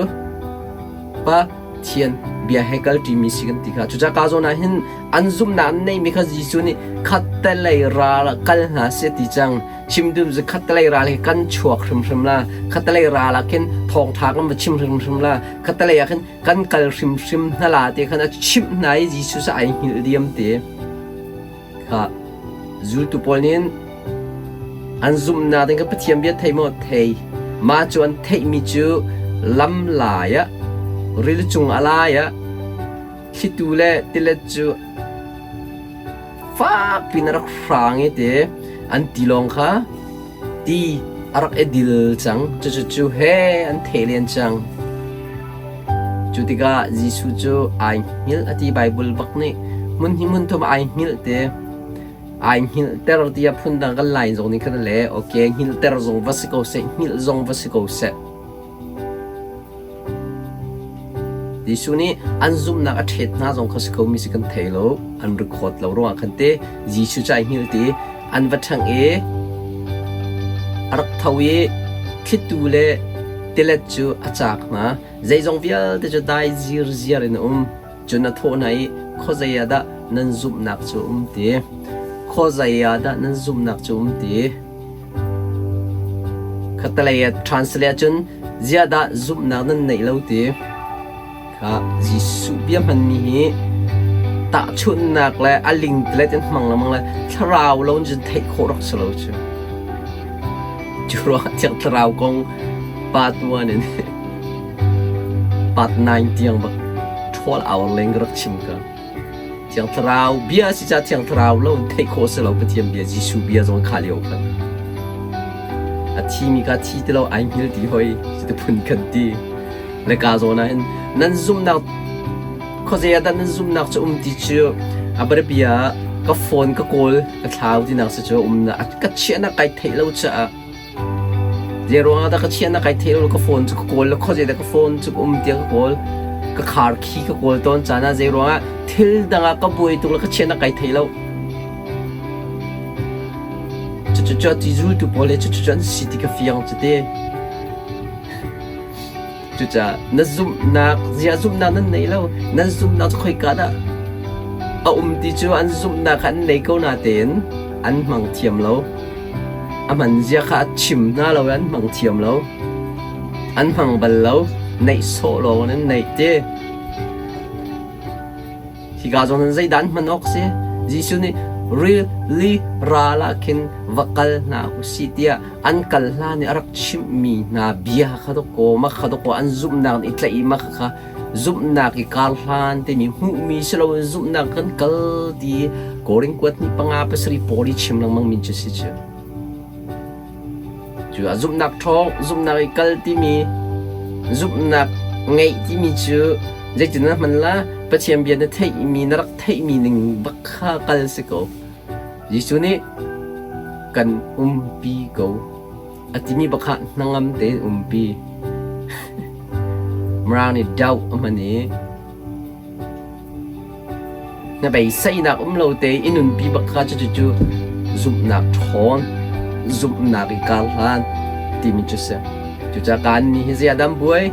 Pathian bia he kal ṭimi si kan ti kha. Cucaah ka zawn ah hin an zumhnak an neihmi kha Jesuh nih khattelei ral ah kal hna seh ti cang. Chim duh cu khattelei ral hi kan chuak hrimhrim la. Khattelei ral ah khin thawngṭha kan va chim hrimhrim la. Khattelei ah khin kan kal hrimhrim hna la ti khan a chimh hna i Jesuh ai hngilh diam ti. Kha zultu pawl nih an zumhnak ding kha Pathian bia thei maw? Thei. Mah cu an theihmi cu lam lai ah, rili cung a lai ah, thlitu le tilet cu fakpi in a rak hrang i ti an tilawng kha ti a rak i dil cang. Cucu cu he an theh len cang. Cu tikah Jesuh cu ai hngilh a ti Baibal bak nih hmun hi hmun thum ai hngilh ti ai hngilhter tiah phundang kan lai zong nih khan le okay hngilhter zong va si ko seh hngilh zong va si ko seh Jesuh nih an zumhnak a ṭhet hna zong kha si ko mi si kan thei lo an record lo ruangah khan te Jesuh cu ai hngilh ti an va ṭhangh i a rak tho i thlitu le. Tilet cu a caak hna. Zeizong vialte cu dai zirziar in a um. Cun a thawh hna i, Khuazei ah dah nan zumhnak cu a um ti? Khuazei ah dah nan zumhnak cu a um ti? Khattelei ah translate ahcun ziah dah zumhnak nan neih lo ti? Kha Jesuh bia hmanmi hi tahchunhnak le a lingtelet in hmang lengmang le thlarau lo in cun theih khawh rak si lo cu. Cu ruangah Thiang Thlarau kong part 1 in part 9 tiang bak ṭhawl hour leng ka rak chim ka. Thiang Thlarau bia si ca Thiang Thlarau lo in theih khawh si lo Pathian bia Jesuh bia zong kha lio khan. A thimi kha thi ti lo ai hngil ti hoi si ti phun khan ti. Le ka zawn ah hin nan zumhnak khuazei ah dah nan zumhnak cu um ti cu a biapia ka phone ka kawl ka thlau tinak si cu um na ka chiahnak kai theih lo caah zei ruangah dah ka chiahnak kai theih lo ka phone cu ka kawl le khuazei dah ka phone cu ka um tiah ka kawl ka khar khi ka kawl tawn caan ah zei ruangah thil dang ah ka buai tuk le ka chiahnak kai thei lo cucu cu ti zultu pawl he cucu an si ti ka fiang cu te. Cucaah na zumhnak ziah zumhnak nan nei lo nan zumhnak cu khoika dah a um ti cu an zumhnak kha an nei ko natein an hmang thiam lo. A hman zia kha a chim hna lo i an hmang thiam lo. An hmang bal lo. Neih sawh lawng in an neih ti. Hika zawn in zeidah an hman awk si? Jesuh nih rili ral ah khin va kal hna u sih tiah an kal hlan i a rak chimhmi hna bia kha dawkaw mah kha dawkaw an zumhnak nih i tlaih i mah kha zumhnak i kar hlan timi hmuhmi si loin zumhnak kan kal ti Korin kuat ni panga pasarih pawl i chim lengmang mi cu si cu. Cu ah zumhnak ṭhawng, zumhnak i kal timi, zumhnak ngeih timi cu zeitin na hman la? Pathian bia na theihmi, na rak theihmi ning bak kha kal si ko. Jesuh nih kan umpi ko a timi bak kha hnangam tein umpi. Mirang nih doubt a hman i Na beiseinak um lo te i nunpi bak kha cucu zumhnak ṭhawn, zumhnak i karhlan timi cu si. Cucaah kaan mi hi zei ah dah an buai?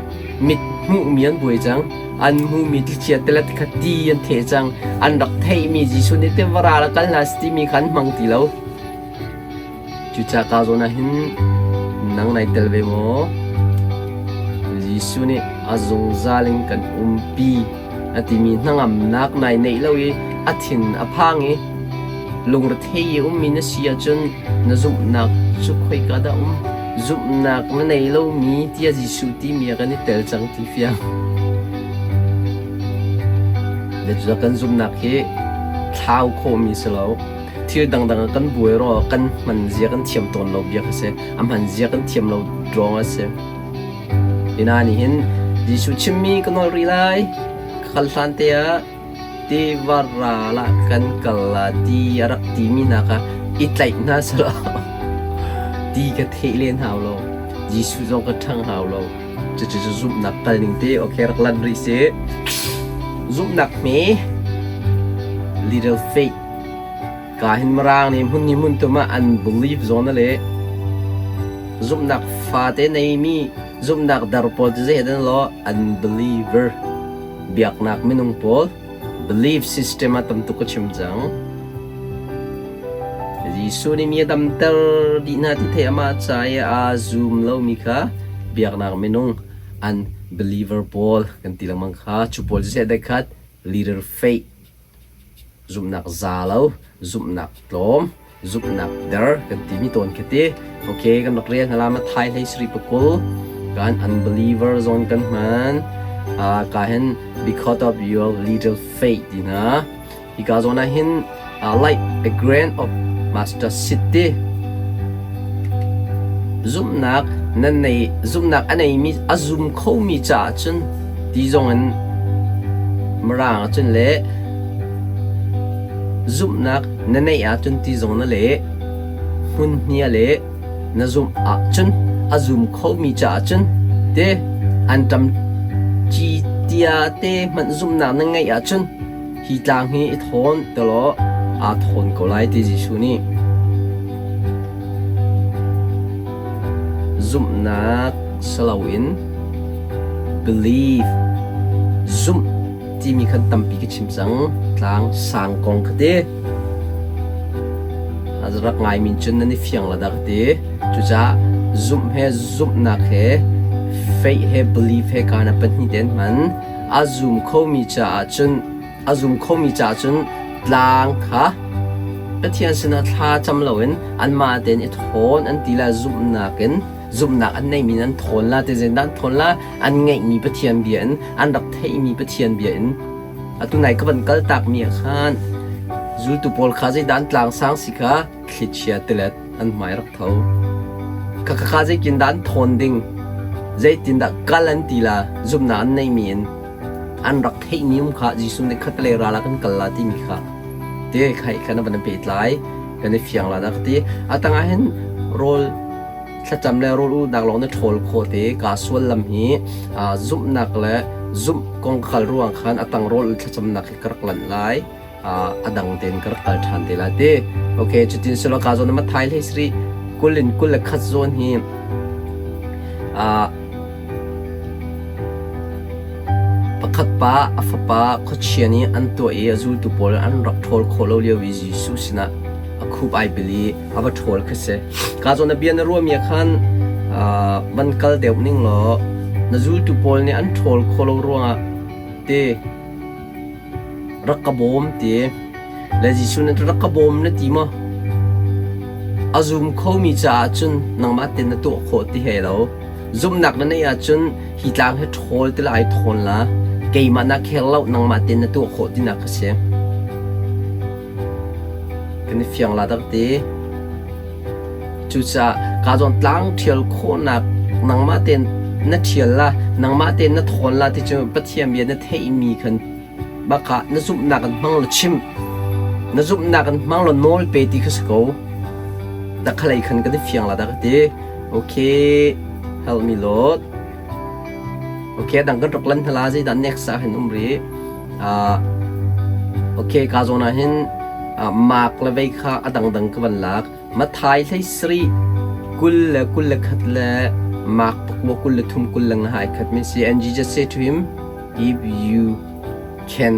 Mit hmuhmi an buai cang. An hmuhmi thlichia tilet kha ti an theh cang. An rak theihmi Jesuh nih tiva ral a kal hna timi kha an hmang ti lo. Cucaah ka zawn ah hin nang nai tel ve maw? Jesuh nih a zungzal in kan umpi a timi hnangamnak nai neih lo i a thin a phang i lungrethei i ummi na si ahcun na zumhnak cu khoika dah um? Zumhnak na nei lomi tiah Jesuh timi ah kan i tel cang ti fiang. Cucaah kan zumhnak hi thlau khawhmi si lo. Thil dangdang ah kan buai ruangah kan hman zia kan thiam tawn lo bia kha si. A hman zia kan thiam lo ruangah a si. Hi hna nih hin Jesuh chimmi ka nawl rih lai. Ka kal hlan te ah tiva ral ah kan kal la ti a rak timi hna kha i tlaih hna selaw ti ka theh len hau lo. Jesuh zong ka ṭhang hau lo. Cucu cu zumhnak kal ning te okay rak lan rih sih. Zumhnak hme little faith Ka hin Mirang nih hmun ni hmun tum ah an believe zawn a leh. Zumhnak fate neimi zumhnak dar pawl cu zei dan law unbeliever biaknak minung pawl belief system ah tam tuk ka chim cang. Jesuh nih mi a damter dih hna ti thei amah ca i aa zum lomi kha biaknak minung unbeliever pawl kan ti lengmang kha cu pawl cu zei dek khat leader faith Zumhnak za lo, zumhnak tlawm, zumhnak der kan timi tawn khi ti. Okay, kan rak rel hna la ma thai hlei sri pakul kan unbeliever zone kan hman. Ka hin because of your little faith ti na. Hi ka zawn ah hin like a grain of mustard seed ti. Zumhnak nan nei zumhnak a neimi a zum khomi caah cun ti zong in Mirang ahcun le zumhnak na neih ahcun ti zong na leh hmun hnia le na zumh ahcun a zum khomi caah cun te anṭam ci tia te hmanh zumhnak na ngeih ahcun Hi tlang hi i thawn tilaw aa thawn ko lai ti Jesuh nih. Zumhnak. si loin believe zumh timi khan tampi ka chim cang. Tlang sang kong kha ti. A rak ngaimi cun nan i fiang la dah ka ti. Cucaah zumh he zumhnak he faith he believe he kana pahnih te an hman. A zum khomi caah cun a zum khomi caah cun tlang kha Pathian sinah thla cam loin anmah tein i thawn an ti la zumhnak in zumhnak an neimi in an thawn la ti zeidah an thawn la an ngeihmi Pathian bia in an rak theihmi Pathian bia in atu nai ka van kal takmi ah khan zultu pawl kha zeidah an tlang sang si kha thlichia tilet an hmai rak tho kha kha zeitin dah an thawn ding zeitindah kal an ti la zumhnak an neimi in an rak theihmi um kha Jesuh nih khat le ral ah kan kal la timi kha te khai khan van pehtlai kan i fiang la dah ka ti a tangah hin rawl thlacam le rawl ulnak lawng na ṭhawl khawh te ka sual lam hi zumhnak le zumh kong khal ruang khan a tang rawl ul thlacamnak hi ka rak lanh lai a dang tein ka rak kal ṭhan te lai ti okay cutin silo ka zawn ma thai hlei sri kul in kul le khat zawn hi Pakhat pa a fapa khuachia nih an tuah i a zultu pawl an rak ṭhawl khawh lo lio i Jesuh sinah a khup ai bil i a va ṭhawl khi si. Ka zawn a bia na ruahmi ah khan van kal deuh ning law na zultu pawl nih an ṭhawl khawh lo ruangah ti rak ka bawm ti le Jesuh nih rak ka bawm na ti maw? A zum khomi caah cun nangmah tein na tuah khawh ti he lo. Zumhnak na neih ahcun hi tlang hi ṭhawl ti lai thawn la keimah na khel lo nangmah tein na tuah khawh tinak ka si. Kan i fiang la dak ti. Cucaah ka zawn tlang ṭhial khawhnak nangmah tein na ṭhial la nangmah tein na thawn la ti cu Pathian bia na theihmi khan bakah na zumhnak in hmang law chim. Na zumhnak in hmang law nawl pe ti kha si ko. Dak khalei khan kan i fiang la dak ti. Okay, help me Lord. Okay, dang kan rak lan hna zeidah next ah hin um ri. Uh, okay, ka zawn ah hin uh, mark le vei kha a dangdang ka van lak. Mathai hlei sri kul le kul le khat le mark pakua kul le thum kul le nga ai khat min si. And Jesus said to him, if you can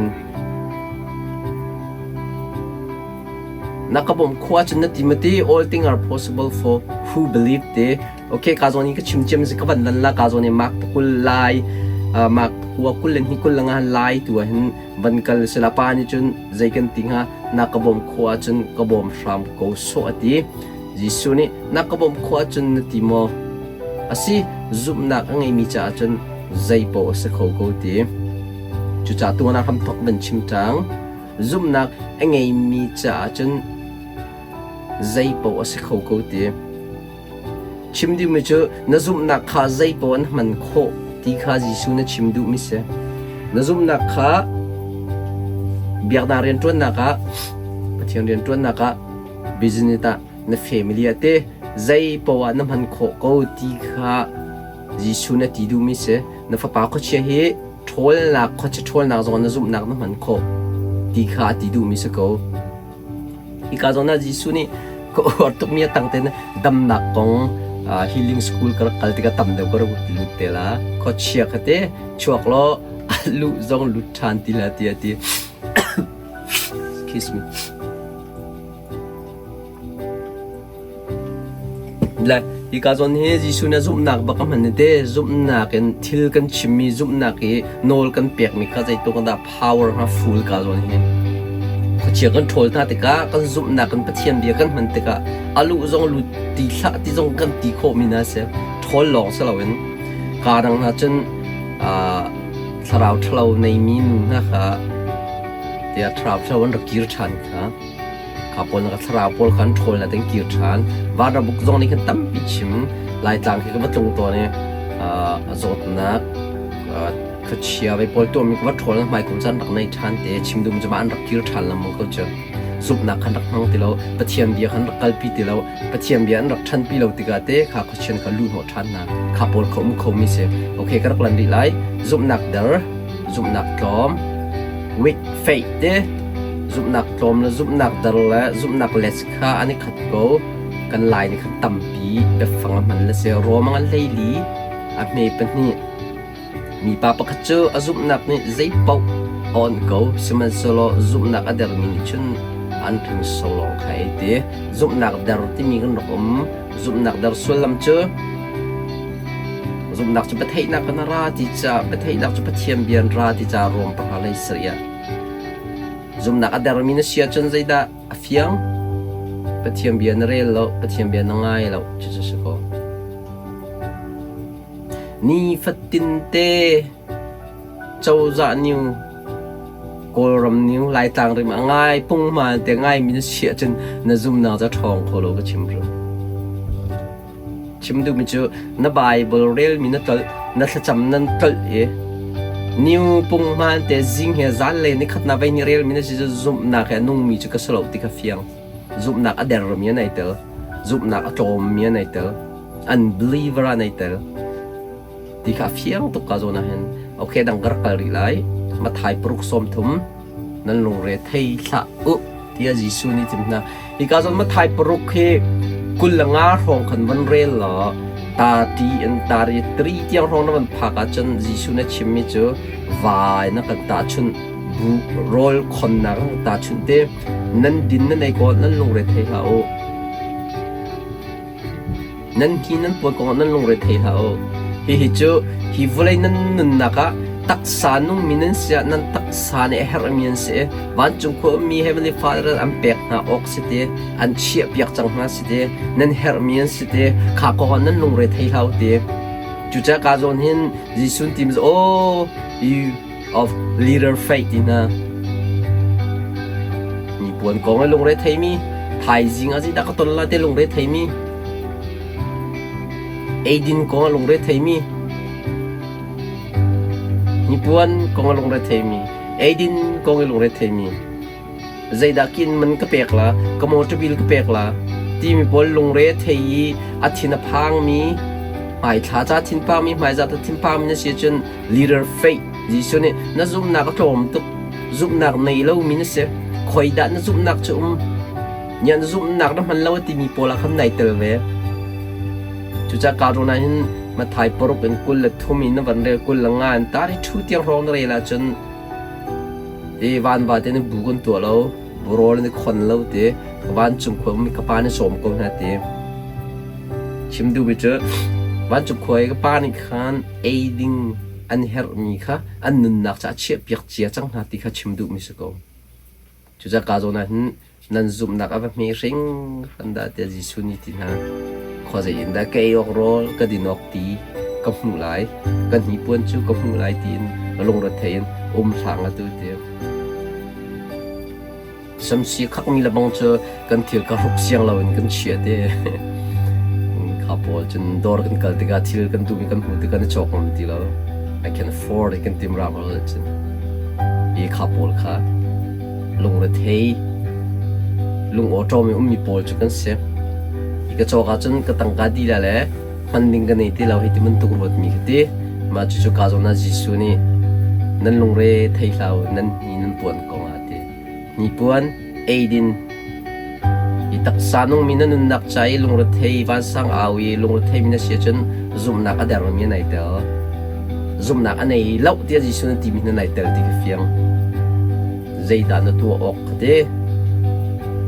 Na ka bawmh khawh ahcun na ti mati all thing are possible for who believe te okay ka zawn in ka chim ciam si ka van lan la ka zawn in mak pakul lai mak pakua kul le hi kul le nga lai tu ah hin van kal sila pa nih cun zei kan ti hnga na ka bawmh khawh ahcun ka bawm hram ko sawh ati Jesuh nih na ka bawmh khawh ahcun na ti maw asi zumhnak a ngeimi caah cun zei paoh a si kho ko ti cucaah tuan ah hramthok van chim ṭang Zumhnak a ngeimi caah cun zeipaoh a si kho ko ti. Chim duhmi cu na zumhnak kha zeipaoh an hman khawh ti kha Jesuh na chim duhmi si. Na zumhnak kha biaknak rianṭuannak ah, Pathian rianṭuannak ah, business ah, na family ah te zeipaoh ah na hman khawh ko ti kha Jesuh na ti duhmi si. Na fapa khuachia hi ṭhawlnak khuachia ṭhawlnak zong na zumhnak na hman khawh ti kha a ti duhmi si ko. Hika zawn ah Jesuh nih ka uar tukmi a tang tein damnak kong healing school ka rak kal tikah tam deuh ka rak lut te la. Khuachia kha te chuak law a luh zong lut ṭhan ti la ti a ti. Excuse me. Le hika zawn hi Jesuh nih a zumhnak bak a hman i te zumhnak in thil kan chimmi zumhnak i nawl kan pekmi kha zeitluk in dah power hnga full ka zawn hi. Khuachia kan ṭhawl hna tikah kan zumhnak in Pathian bia kan hman tikah a luh zong lut ti hlah ti zong kan ti khawhmi hna si. Ṭhawl lawng si loin kaa dang hna cun thlarau ṭhalo neimi nu hna kha tiah thlarau ṭhalo an rak kir ṭhan kha. Kha pawl na ka thlarau pawl kha an ṭhawl na ten kir ṭhan. Vanrabuk zong nih khan tampi chim. Laitlang khi ka va tlung tawn i a zawtnak khuachia vei pawl tuahmi ka va ṭhawl na hmai kum caan rak nei ṭhan te chim dum cu ma an rak kir ṭhan lengmang ko cu. Zumhnak khan rak hmang ti lo, Pathian bia khan rak kalpi ti lo, Pathian bia an rak ṭhanpi lo tikah te kha khuachian kha luh hnawh ṭhan hna. Kha pawl kha um khomi si. Okay, ka rak lan rih lai. Zumhnak der, zumhnak tlawm, weak faith te zumhnak tlawm le zumhnak dar le zumhnak les kha an i khat ko. Kan Lai nih khan tampi biafang a hman le si. Rom an hlei li. A hme pahnih. Mipa pakhat cu a zumhnak nih zeipaoh a awnh ko, sihmanhsehlaw zumhnak a dermi nih cun an hringso lawng kha ei ti. Zumhnak der timi kan rak um. Zumhnak der sullam cu zumhnak cu biatheihnak in a ra ti ca biatheihnak cu Pathian bia in ra ti ca Rom pahra lei sarih ah zumhnak a dermi na si ahcun zeidah a fiang? Pathian bia na rel lo, Pathian bia na ngai lo, cucu si ko. Nifatinte cozah new Kawlram new Laitlang rim a ngai punghman te ngaimi na si ahcun na zumnak cu a ṭhawng kho lo ka chim ru. Chim duhmi cu na Bible relmi na tlolh, na thlacam nan tlolh i new punghman te zing he zanlei nikhat na vei ni relmi na si cu zumhnak he a nungmi cu ka si lo ti kha fiang. Zumhnak a dermi an ai tel. Zumhnak a tlawmmi an ai tel. Unbeliever ah an ai tel. Ti kha a fiang tuk ka zawn ah hin. Okay, dang ka rak kal rih lai. Mathai paruk sawm thum nan lungre thei hlah u tiah Jesuh nih tim hna. Hi ka zawn Mathai paruk hi 25 hrawng khan van rel law ta ti in tari tri tiang hrawng na van phak ahcun Jesuh na chimmi cu vai na kan tahchunh bu rawl khonnak na kan tahchunh te Nan din nan ei kaw nan lungre thei hlah u. Nan hi nan puan kongah nan lungre thei hlah u. Hihi cu hi vawlei nan nunnak ah taksa nungmi nan si ah nan taksa nih a herhmi an si i vancung khua ummi Heavenly Father an pek hna awk si ti, an chiahpiak cang hna si ti, nan herhmi an si ti, kha kongah nan lungre thei hlah u ti. Cucaah ka zawn hin Jesuh tim oh you of leader faith ti hna. Nipuan kong i lungre theimi, thaizing ah zeidah ka ton la te lungre theimi, eidin kong a lungre theimi, nipuan kong a lungre theimi, eidin kong i lungre theimi. Zeidah kin man ka pek la, ka motor bill ka pek la, timi pawl lungre thei i a thin a phangmi, hmaithla ca thinphangmi, hmaizah ta thinphangmi na si ahcun leader faith Jesuh nih na zumhnak a tlawm tuk, zumhnak nei lomi na si, khoidah na zumhnak cu um, nya na zumhnak na hman lo a timi pawl ah khan nai tel ve. Cucaah ka rawn ah hin Mathai paruk in 23 in na van rel 25 in tari ṭhu tiang hrawng na rel ahcun Ti vanva te nih bu kan tuah lo, rawl an i khon lo ti, vancung khua ummi ka pa nih sawm ko hna ti. Chim duhmi cu vancung khua i ka pa nih khan ei ding an herhmi kha an nunnak caah chiahpiak cia cang hna ti kha chim duhmi si ko. Cucaah ka zawn ah hin Nan zumhnak a va hme hringhran dah tiah Jesuh nih ti hna. Khuazei in dah ka ei awk rawl, ka din awk ti ka hmuh lai, ka hnipuan cu ka hmuh lai tiin lungrethei in um hlah ngat u ti. Samsi khakmi lebang cu kan thil ka hruk siang loin kan chia te. Kha pawl cun dawr kan kal tikah thil kan duhmi kan hmuh tikah na cawk ngam ti lo. I can afford it kan tim ram cun. Hi kha pawl kha lungrethei, lungawṭawm i ummi pawl cu kan si. Hi ka cawk ahcun ka tangka dih le hman ding ka nei ti lo hei ti bantuk ruatmi ka ti. Mah cucu ka zawn ah Jesuh nih nan lungre thei hlah u, nan hni nan puan kong ah a ti. Hnipuan, eidin, hi taksa nungmi na nunnak ca i lungrethei vansang au i lungretheimi na si ahcun zumhnak a dermi na nei tel. Zumhnak a nei lo tiah Jesuh na timi na nei tel ti ka fiang. Zeidah na tuah awk ka ti?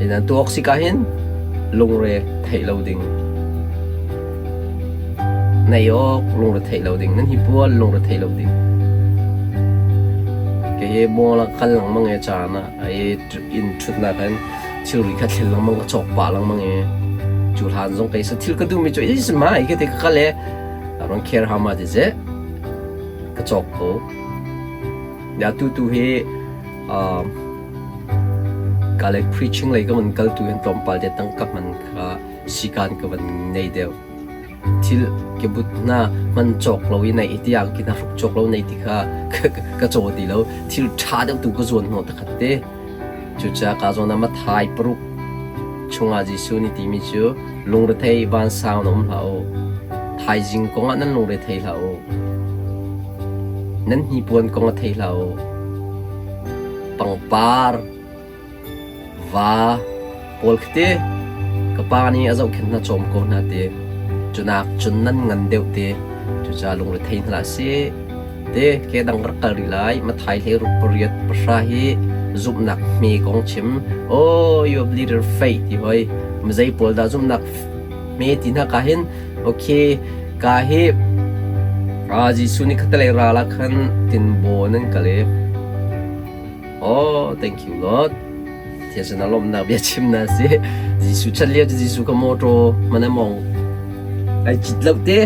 Na tuah awk si ka hin lungre theih lo ding. Nei awk lungre theih lo ding. Nan hi pual lungre theih lo ding. Kei hi mall ah kal lengmang e caan ah ai inn ṭhutnak in thilri kha thlen lengmang ka cawk pah lengmang i cu hlan zong kei sa thil ka duhmi cu is mai ka ti ka kal e I don't care how much is it ka cawk ko ya tu tu hi um, ka like preaching lei ka man kal tu hin tlawmpal te tang ka man kha sikan ka van nei deuh thil kebut hna man cawk lo i nei tiang ki na hruk cawk lo nei ti kha ka caw ti lo thil ṭha deuh tu ka zuan hnawh takhat te cucaah ka zawn ah Mathai paruk chungah Jesuh nih timi cu lungrethei vansang na um hlah u thaizing kongah nan lungrethei hlah u nan hnipuan kong a thei hlah u pangpar Va pawl khi ti ka pa nih a zohkhenh hna cawm ko hna ti. Cunak cun nan ngan deuh ti. Cucaah lungrethei hna hlah sih. Te ke dang rak kal rih lai. Mathai hlei ruk pariat pahra hi zumhnak hme kong chim. Oh, you have little faith ti hoi. Mizei pawl dah zumhnak hme ti hna ka hin okay ka hi Jesuh nih khatalei ral ah khan tinbaw nan kal i Oh, thank you Lord. Thiasan a lawmnak bia chim na si. Jesuh chan lio cu Jesuh ka motor man a mong. Ai cit lo te.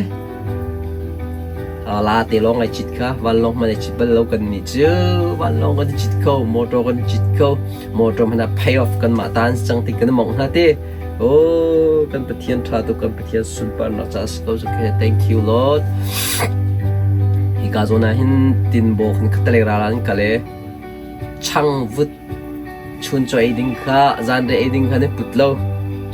La te lawng ai cit kha. Vanlawng man ai cit bal lo kan ni cu. Vanlawng kan cit ko, motor kan cit ko. Motor man a pay off kan mah tan cang ti kan mong hna te. Oh, kan Pathian tha tu kan Pathian sunparnak ca si ko cu Thank you Lord. Hi ka zawn ah hin tinbaw kan khatalei ral an kal i changvut chuncaw ei ding kha zanriah ei ding kha nan put lo.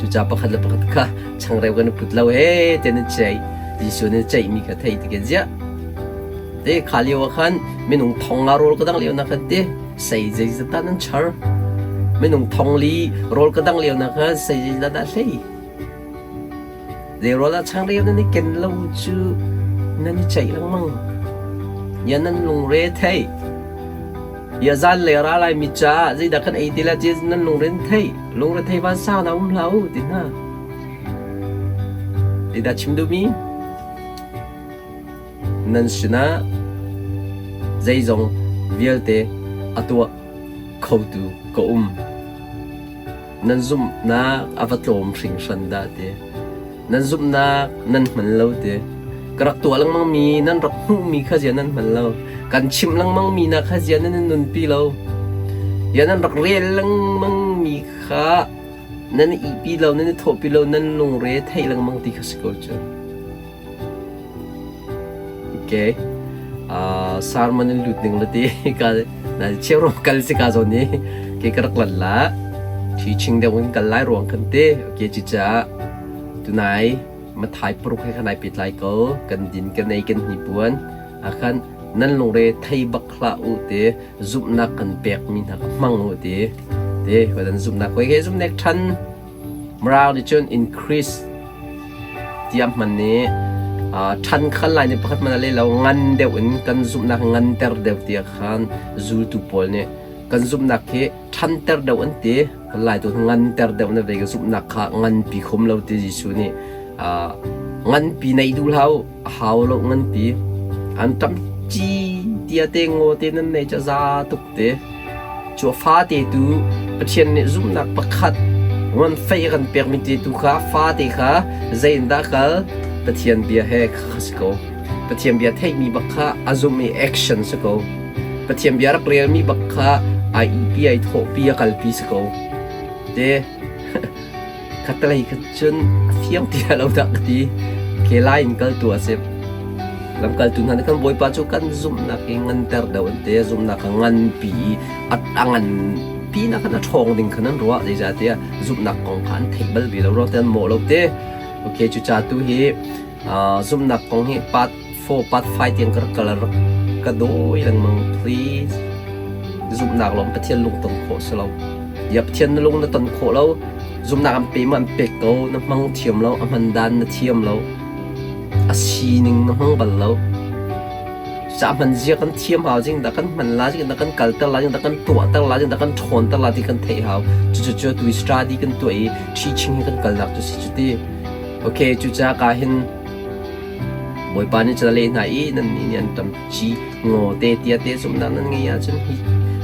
Cucaah pakhat le pakhat kha changreu kan i put lo he tiah nan ceih. Jesuh nih ceihmi kha thei ti kan ziah. Te kha lio ah khan minung thong nga rawl ka dang lio na khan te sei zeizat dah nan char. Minung thong li rawl ka dang lio na khan sei zeizat dah hlei. Zeirawl ah changreu nan i ken lo cu nan i ceih lengmang. Ya nan lungre thei. Ya zan le ra lai mi caah zeidah kan ei ti la ti nan lungre thei. Lungre thei van sau na um hlah u ti hna. Zeidah chim duhmi? Nan sinah zeizong vialte a tuah khotu ka um. Nan zumhnak a va tlawm hringhran dah ti. Nan zumhnak nan hman lo ti. Ka rak tuah lengmangmi nan rak hmuhmi kha zia nan hman lo. Kan chimh lengmangmi hna kha zia nan in nunpi lo. Ya nan rak rel lengmangmi kha nan i ihpi lo, nan i thawhpi lo, nan lungre theih lengmang ti kha si ko cu. Okay. Sarman in lut ning la ti ka na cheu kal si ka zawn ni ke ka rak lan la teaching deuh in kal lai ruang kan te okay ci cha tunai mathai paruk he khan ai pet lai ko kan din kan ei kan hni puan akhan nan lungre thei bak hlah u te zumhnak kan pek mi hna ka hmang u te te dan zumhnak koi ke zumnek than Mrau nih cun increase tiah hman nih ṭhan khan lai nih pakhat hmanh a leh lo ngan deuh in kan zumhnak nganter deuh tiah khan zultu pawl nih kan zumhnak hi ṭhanter deuh an ti kan lai tu nganter deuh na ve ka zumhnak kha nganpi khom lo ti Jesuh nih nganpi neih duh hlah u a hau lo nganpi an ṭam ci tia te ngaw te nan nei ca za tuk te Cu a fate tu Pathian nih zumhnak pakhat ngan fei a kan pekmi te tu kha fate kha zei in dah kal Pathian bia he kha si ko. Pathian bia theihmi bak kha a zumh i action si ko. Pathian bia rak relmi bak kha ai ihpi ai thawhpi a kalpi si ko. Te Khatlei kha cun a fiang ti lo dah ka ti. Ke lai in kal tu a si. Lamkaltu hna nih khan Bawipa cu kan zumhnak i nganter deuh an ti. Zumhnak a nganpi i a nganpi nak khan a ṭhawng ding khan an ruah. Zeicahtiah zumhnak kong kha an theih bal ve lo ruang te an mawh lo te. Okay, cucaah tu hi zumhnak kong hi part 4, part 5 tiang ka rak kal rak ka dawi lengmang please. Zumhnak lawng Pathian lung ton khawh si lo. Ya Pathian na lung na ton khawh lo. Zumhnak an pe ma an pek ko na hmang thiam lo a hman dan na thiam lo a sining na hmang bal lo. Cucaah hman zia kan thiam hau jing dah kan hman la jing dah kan kalter la jing dah kan tuahter la jing dah kan ṭhawnter la ti kan theih hau. Cucu cu tu study kan tuah i teaching hi kan kalnak cu si cu ti. Okay, cucaah ka hin Bawipa nih cun a leh hna i nannih nih an ṭam ci ngaw te tia te zumhnak nan ngeih ahcun hi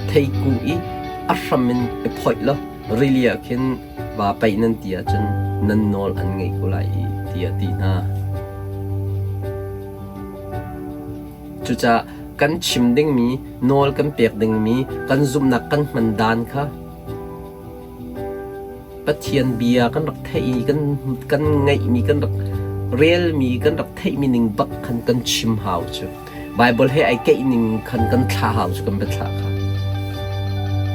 theikung i a hram in i phoih law rili ah khin vaa paih nan ti ahcun nan nawl an ngaih ko lai i tiah a ti hna. Cucaah kan chim dingmi, nawl kan pek dingmi, kan zumhnak kan hman dan kha Pathian bia kan rak theih i kan ngeihmi kan rak relmi kan rak theihmi ning bak khan kan chim hau cu. Bible he ai keih ning khan kan thlah hau cu kan biathlah kha.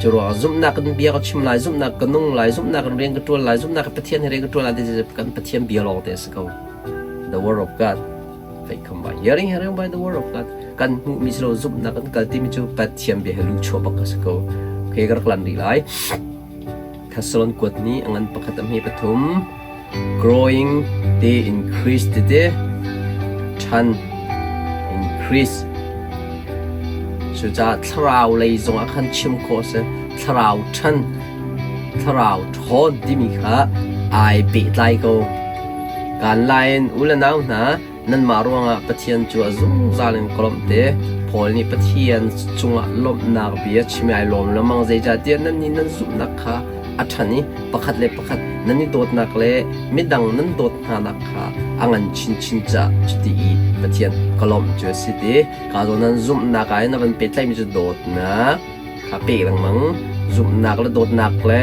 Cu ruangah zumhnak kan bia ka chim lai, zumhnak ka nung lai, zumhnak kan rian ka ṭuan lai, zumhnak ka Pathian he rian ka ṭuan lai ti kan Pathian bia lawng te a si ko. The word of God. Faith come by hearing, hearing by the word of God. Kan hmuhmi si lo zumhnak kan kal timi cu Pathian bia he lu chuah bak a si ko. Okay, ka rak lan rih lai. Thessalon kuat nih a ngan pakhat a hme pathum. Growing te increase tete ṭhan. Increase. Cucaah thlarau lei zongah khan chim khawh a si. Thlarau ṭhan, thlarau ṭhawn timi kha ai pehtlai ko. Kaan lai in u le nau hna, nanmah ruangah Pathian cu a zungzal in ka lawmh te. Paul nih Pathian cungah lawmhnak bia chim i ai lawm lengmang zeicahtiah nannih nan zumhnak kha a ṭhan i pakhat le pakhat nan i dawtnak le midang nan dawt hnanak kha a ngan chinchin caah cuti i Pathian ka lawmh cu a si ti. Ka zawn nan zumhnak ah hin a van pehtlaihmi cu dawtnak kha pek lengmang. Zumhnak le dawtnak le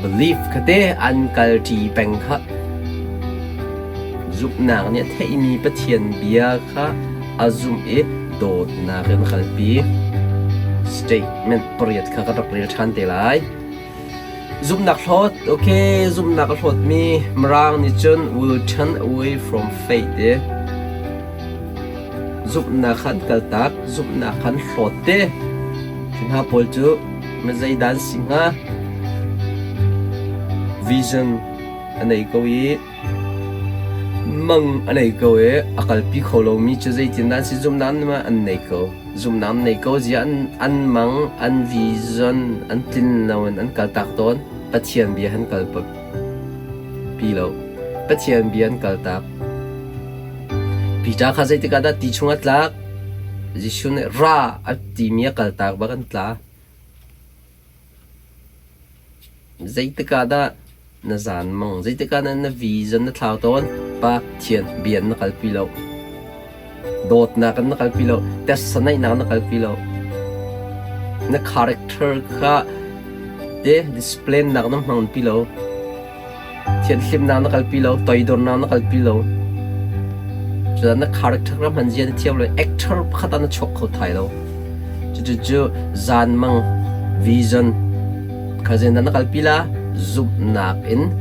belief kha te an kalṭi peng kha. Zumhnak nih a theihmi Pathian bia kha a zumh i dawtnak in a kalpi. Statement pariat kha ka rak rel ṭhan te lai. Zumhnak hlawt, okay, zumhnak a hlawtmi Mirang nih cun will turn away from faith ti. Zumhnak kha an kaltak, zumhnak kha an hlawt ti. Cu hna pawl cu mizeidah an si hnga? Vision a nei ko i Mang a nei ko i a kalpi kho lomi cu zeitindah an si? Zumhnak an nei ko. Zumhnak an nei ko zia an mang, an vision an tlin loin an kaltak tawn. Pathian bia an kalpi lo. Pathian bia an kaltak. Peter kha zeitik ah dah ti chungah tlak? Jesuh nih ra a timi a kaltak bak an tla. Zeitik ah dah na zanmang? Zeitik ah dah na vision na thlau tawn? Pathian bia na kalpi lo. Dawtnak in na kalpi lo. Testanaihnak na kalpi lo. Na character kha te discipline nak na hmang pi lo. Thianhlimnak na kalpi lo, toidornak na kalpi lo. Cucaah na character na hman zia na thiam lo, actor pakhat ah na chuak kho thai lo. Cucu zanmang vision kha zeidah na kalpi la? Zumhnak in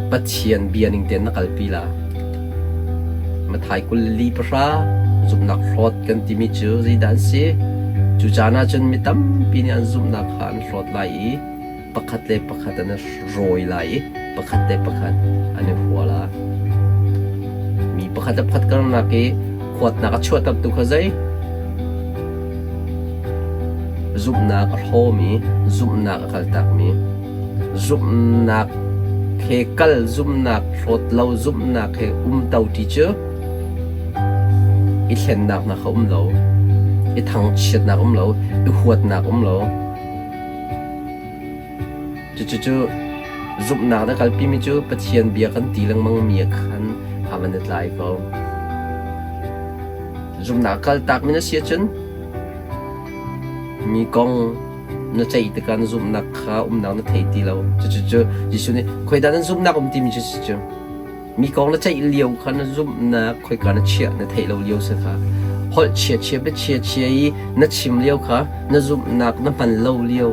Pathian bia ning tein na kalpi la. Mathai 24 zumhnak hlawt kan timi cu zeidah an si? Cu caan ah cun mi tampi nih an zumhnak kha an hlawt lai i pakhat le pakhat an i rawi lai i pakhat le pakhat an i hua lai. Mi pakhat le pakhat karlak i huatnak a chuahtertu kha zei? Zumhnak a hlawmi, zumhnak a kaltakmi, zumhnak he kal, zumhnak hlawt lo, zumhnak he umto ti cu i thlennak hna kha um lo, i thangchiatnak um lo, i huatnak um lo. Cucu zumhnak na kalpimi cu Pathian bia kan ti lengmangmi ah khan a van i tlai ko. Zumhnak kaltakmi na si ahcun mi kong na ceih tikah na zumhnak kha umnak na thei ti lo. Cucu Jesuh nih khoidah nan zumhnak um timi cu si cu. Mi kong na ceih lio kha na zumhnak khoika na chiah na theih lo lio si kha holh chia chia bia chia chia i na chim lio kha na zumhnak na hman lo lio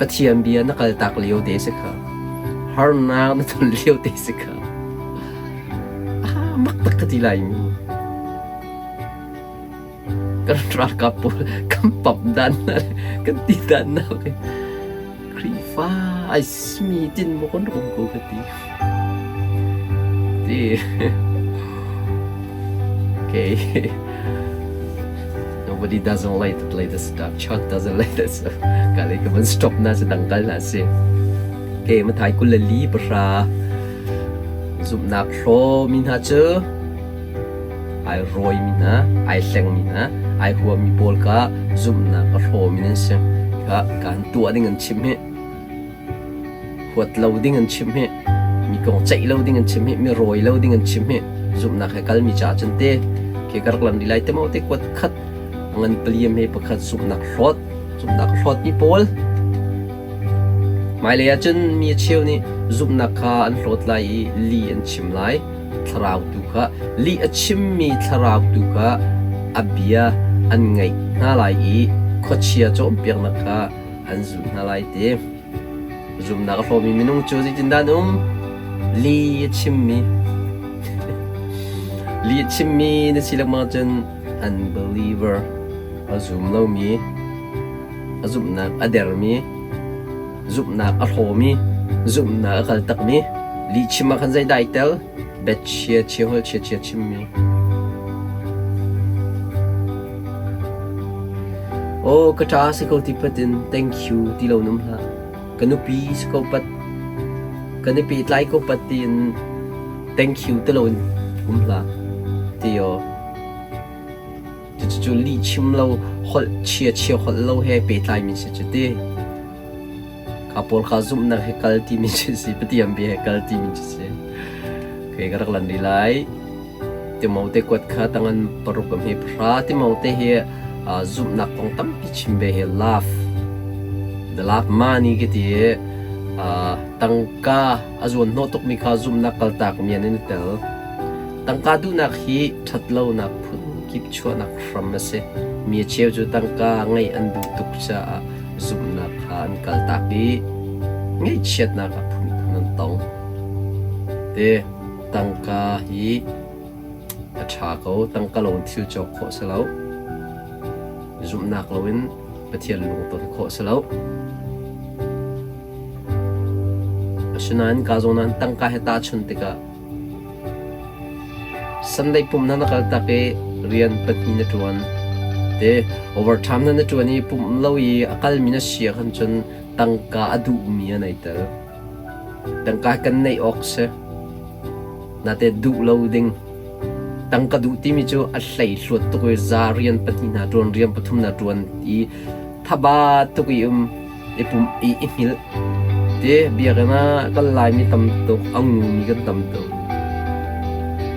Pathian bia na kaltak lio te si kha harnak na ton lio te si kha ah mak tak ka ti lai mi Kan ralkap pawl kan pamh dan hna le kan ti dan hna khi Khrihfa ai simi tin maw kan rak um ko ka ti. Ti. Okay. Nobody doesn't like to play this stuff. Chuck doesn't like this. Ka le ka van stop na si dangkal na si. Okay, mathai kul le li pahra zumhnak hlaw mi hna cu Ai rawimi hna, ai hlengmi hna, ai huami pawl kha zumhnak a hrawmi nan si. Kha kaan tuah ding an chimh hi. Huat lo ding an chimh hi. Mi kong ceih lo ding an chimh hi. Mi rawi lo ding an chimh hi. Zumhnak he kalmi caah cun te khi ka rak lam di lai te maw te kuat khat ngan paliam he pakhat zumhnak hlawt zumhnak hlawt mi pawl Hmailei ah cun mi a cheu nih zumhnak kha an hlawt lai i li an chim lai. Thlarau tu kha lih a chimmi thlarau tu kha a bia an ngaih hna lai i khuachia cawnpiaknak kha an zulh hna lai ti. Zumhnak a hlawmi minung cu zeitindah an um? Li a chimmi li a chimmi na si lengmang cun unbeliever a zum lomi a zumhnak a dermi, zumhnak a hlawmi, zumhnak a kaltakmi, lihchim ah khan zeidah ai tel? Biachia chia holh chia chia chimmi. Aw ka ṭa si ko ti pat in thank you ti lo num hlah. Ka nupi si ko pat, kan i pehtlai ko pat tiin thank you ti lo in um hlah. Ti aw. Cucu lih chim lo, holh chia chia holh lo he pehtlai mi si cu ti. Kha pawl kha zumhnak he kal timi cu si, Pathian bia he kal timi cu si. Okay, ka rak lan rih lai. Timote kuat kha tangan paruk am hi pahra. Timote hi uh, zumhnak kong tampi chim ve hi love. The love money ki ti uh, tangka a zuan hnawh tukmi kha zumhnak kaltak mi an in tel. Tangka duhnak hi ṭhatlonak phun kip chuahnak hram a si. Mi a cheu cu tangka ngeih an duh tuk caah zumhnak kha an kaltak i ngaihchiatnak a phunphun an tong. Te tangka hi a ṭha ko, tangka lo in thil cawk khawh si lo. Zumhnak loin Pathian lungton khawh si lo. Asinain ka zawn ah tangka he tahchun tikah Sunday pumh na na kal tak i rian pahnih na ṭuan. Te overtime na na ṭuan i pumh lo i a kalmi na si ahkhan cun tangka a duhmi an ei tel. Tangka kan neih awk si. Nate duh lo ding. Tangka duh timi cu a hleihluat tuk i za rian pahnih hna ṭuan, rian pathum na ṭuan i thaba tuk i um. I pum i i hngilh. Ti biakinn ah kal laimi tam tuk, a ngumi kan tam tuk.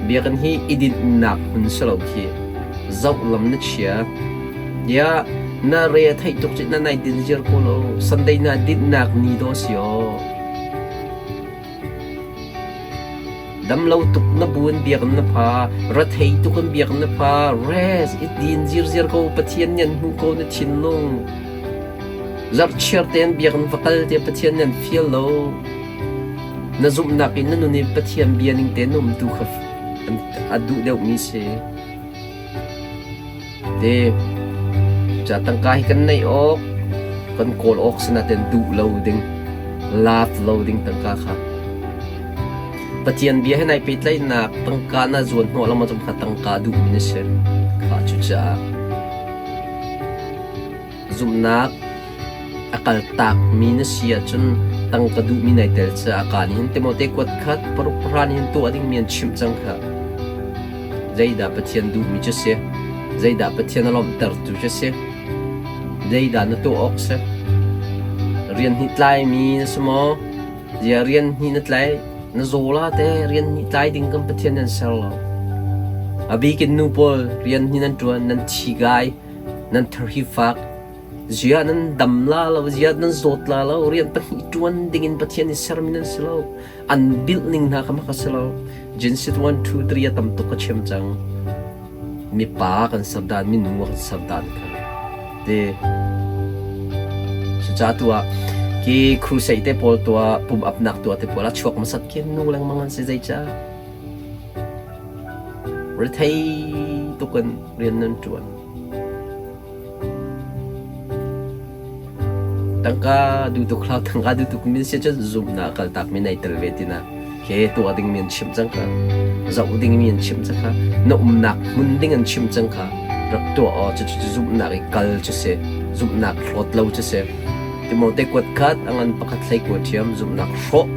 Biakinn hi i dinhnak hmun si lo khi. Zoh lam na chia. Ya na re a theih tuk cit na nai din ziar ko lo. Sunday na dinhnak ni dawh si aw. Damlo tuk na bu in biakinn na pha, rethei tuk in biakinn na pha, rest i din zirziar ko, Pathian nih an hmuh ko na thinlung. Zarhchiar tein biakinn va kal tiah Pathian nih an fial lo. Na zumhnak in na nun i Pathian bia ning tein na um tu kha a duh deuhmi si. Te ca tangka hi kan neih awk, kan kawl awk si nain duh lo ding, laat lo ding tangka kha. Pathian bia he nai pehtlaihnak tangka na zuan hnawh lengmang cu kha tangka duhmi na si. Kha cucaah Zumhnak a kaltakmi na si ahcun tangka duhmi nai tel caah kaa nih hin Timote kuat khat paruk pahra nih hin tuah dingmi an chimh cang kha. Zeidah Pathian duhmi cu si? Zeidah Pathian a lawmhtertu cu si? Zeidah na tuah awk si? Rian hnih tlaimi na si maw? Ziah rian hnih na tlai? Na zaw la te rian hnih tlai ding kan Pathian nan ser lo. A bik in nu pawl rian hnih nan ṭuan, nan thi gai. Nan thar hi fak. Ziah nan dam la lo, ziah nan zawt la lo, rian pahnih ṭuan dingin Pathian nih sermi nan si lo. An bilh ning hna kha mak a si lo. Genesis 1, 2, 3 a tam tuk ka chim cang. Mipa kan ser dan, minu kan ser dan kha. Te cucaah tu ah ki crusade te pawl tuah, pum apnak tuah te pawl ah chuak hmasat khi nu lengmang an si zeicah? Rethei tuk in rian nan ṭuan. Tangka duh tuk hlah, tangka duh tuk min si cun zumhnak kaltak mi nei tel ve tina. Ke tuah ding mi an chimh cang kha. Zoh ding mi an chimh cang kha. Na umnak hmun ding an chimh cang kha. Rak tuah aw cucu zumhnak i kal cu si. Zumhnak hlawt lo cu si. Timote kuat khat a ngan pakhat hlei kua ṭhiam zumhnak hrawh.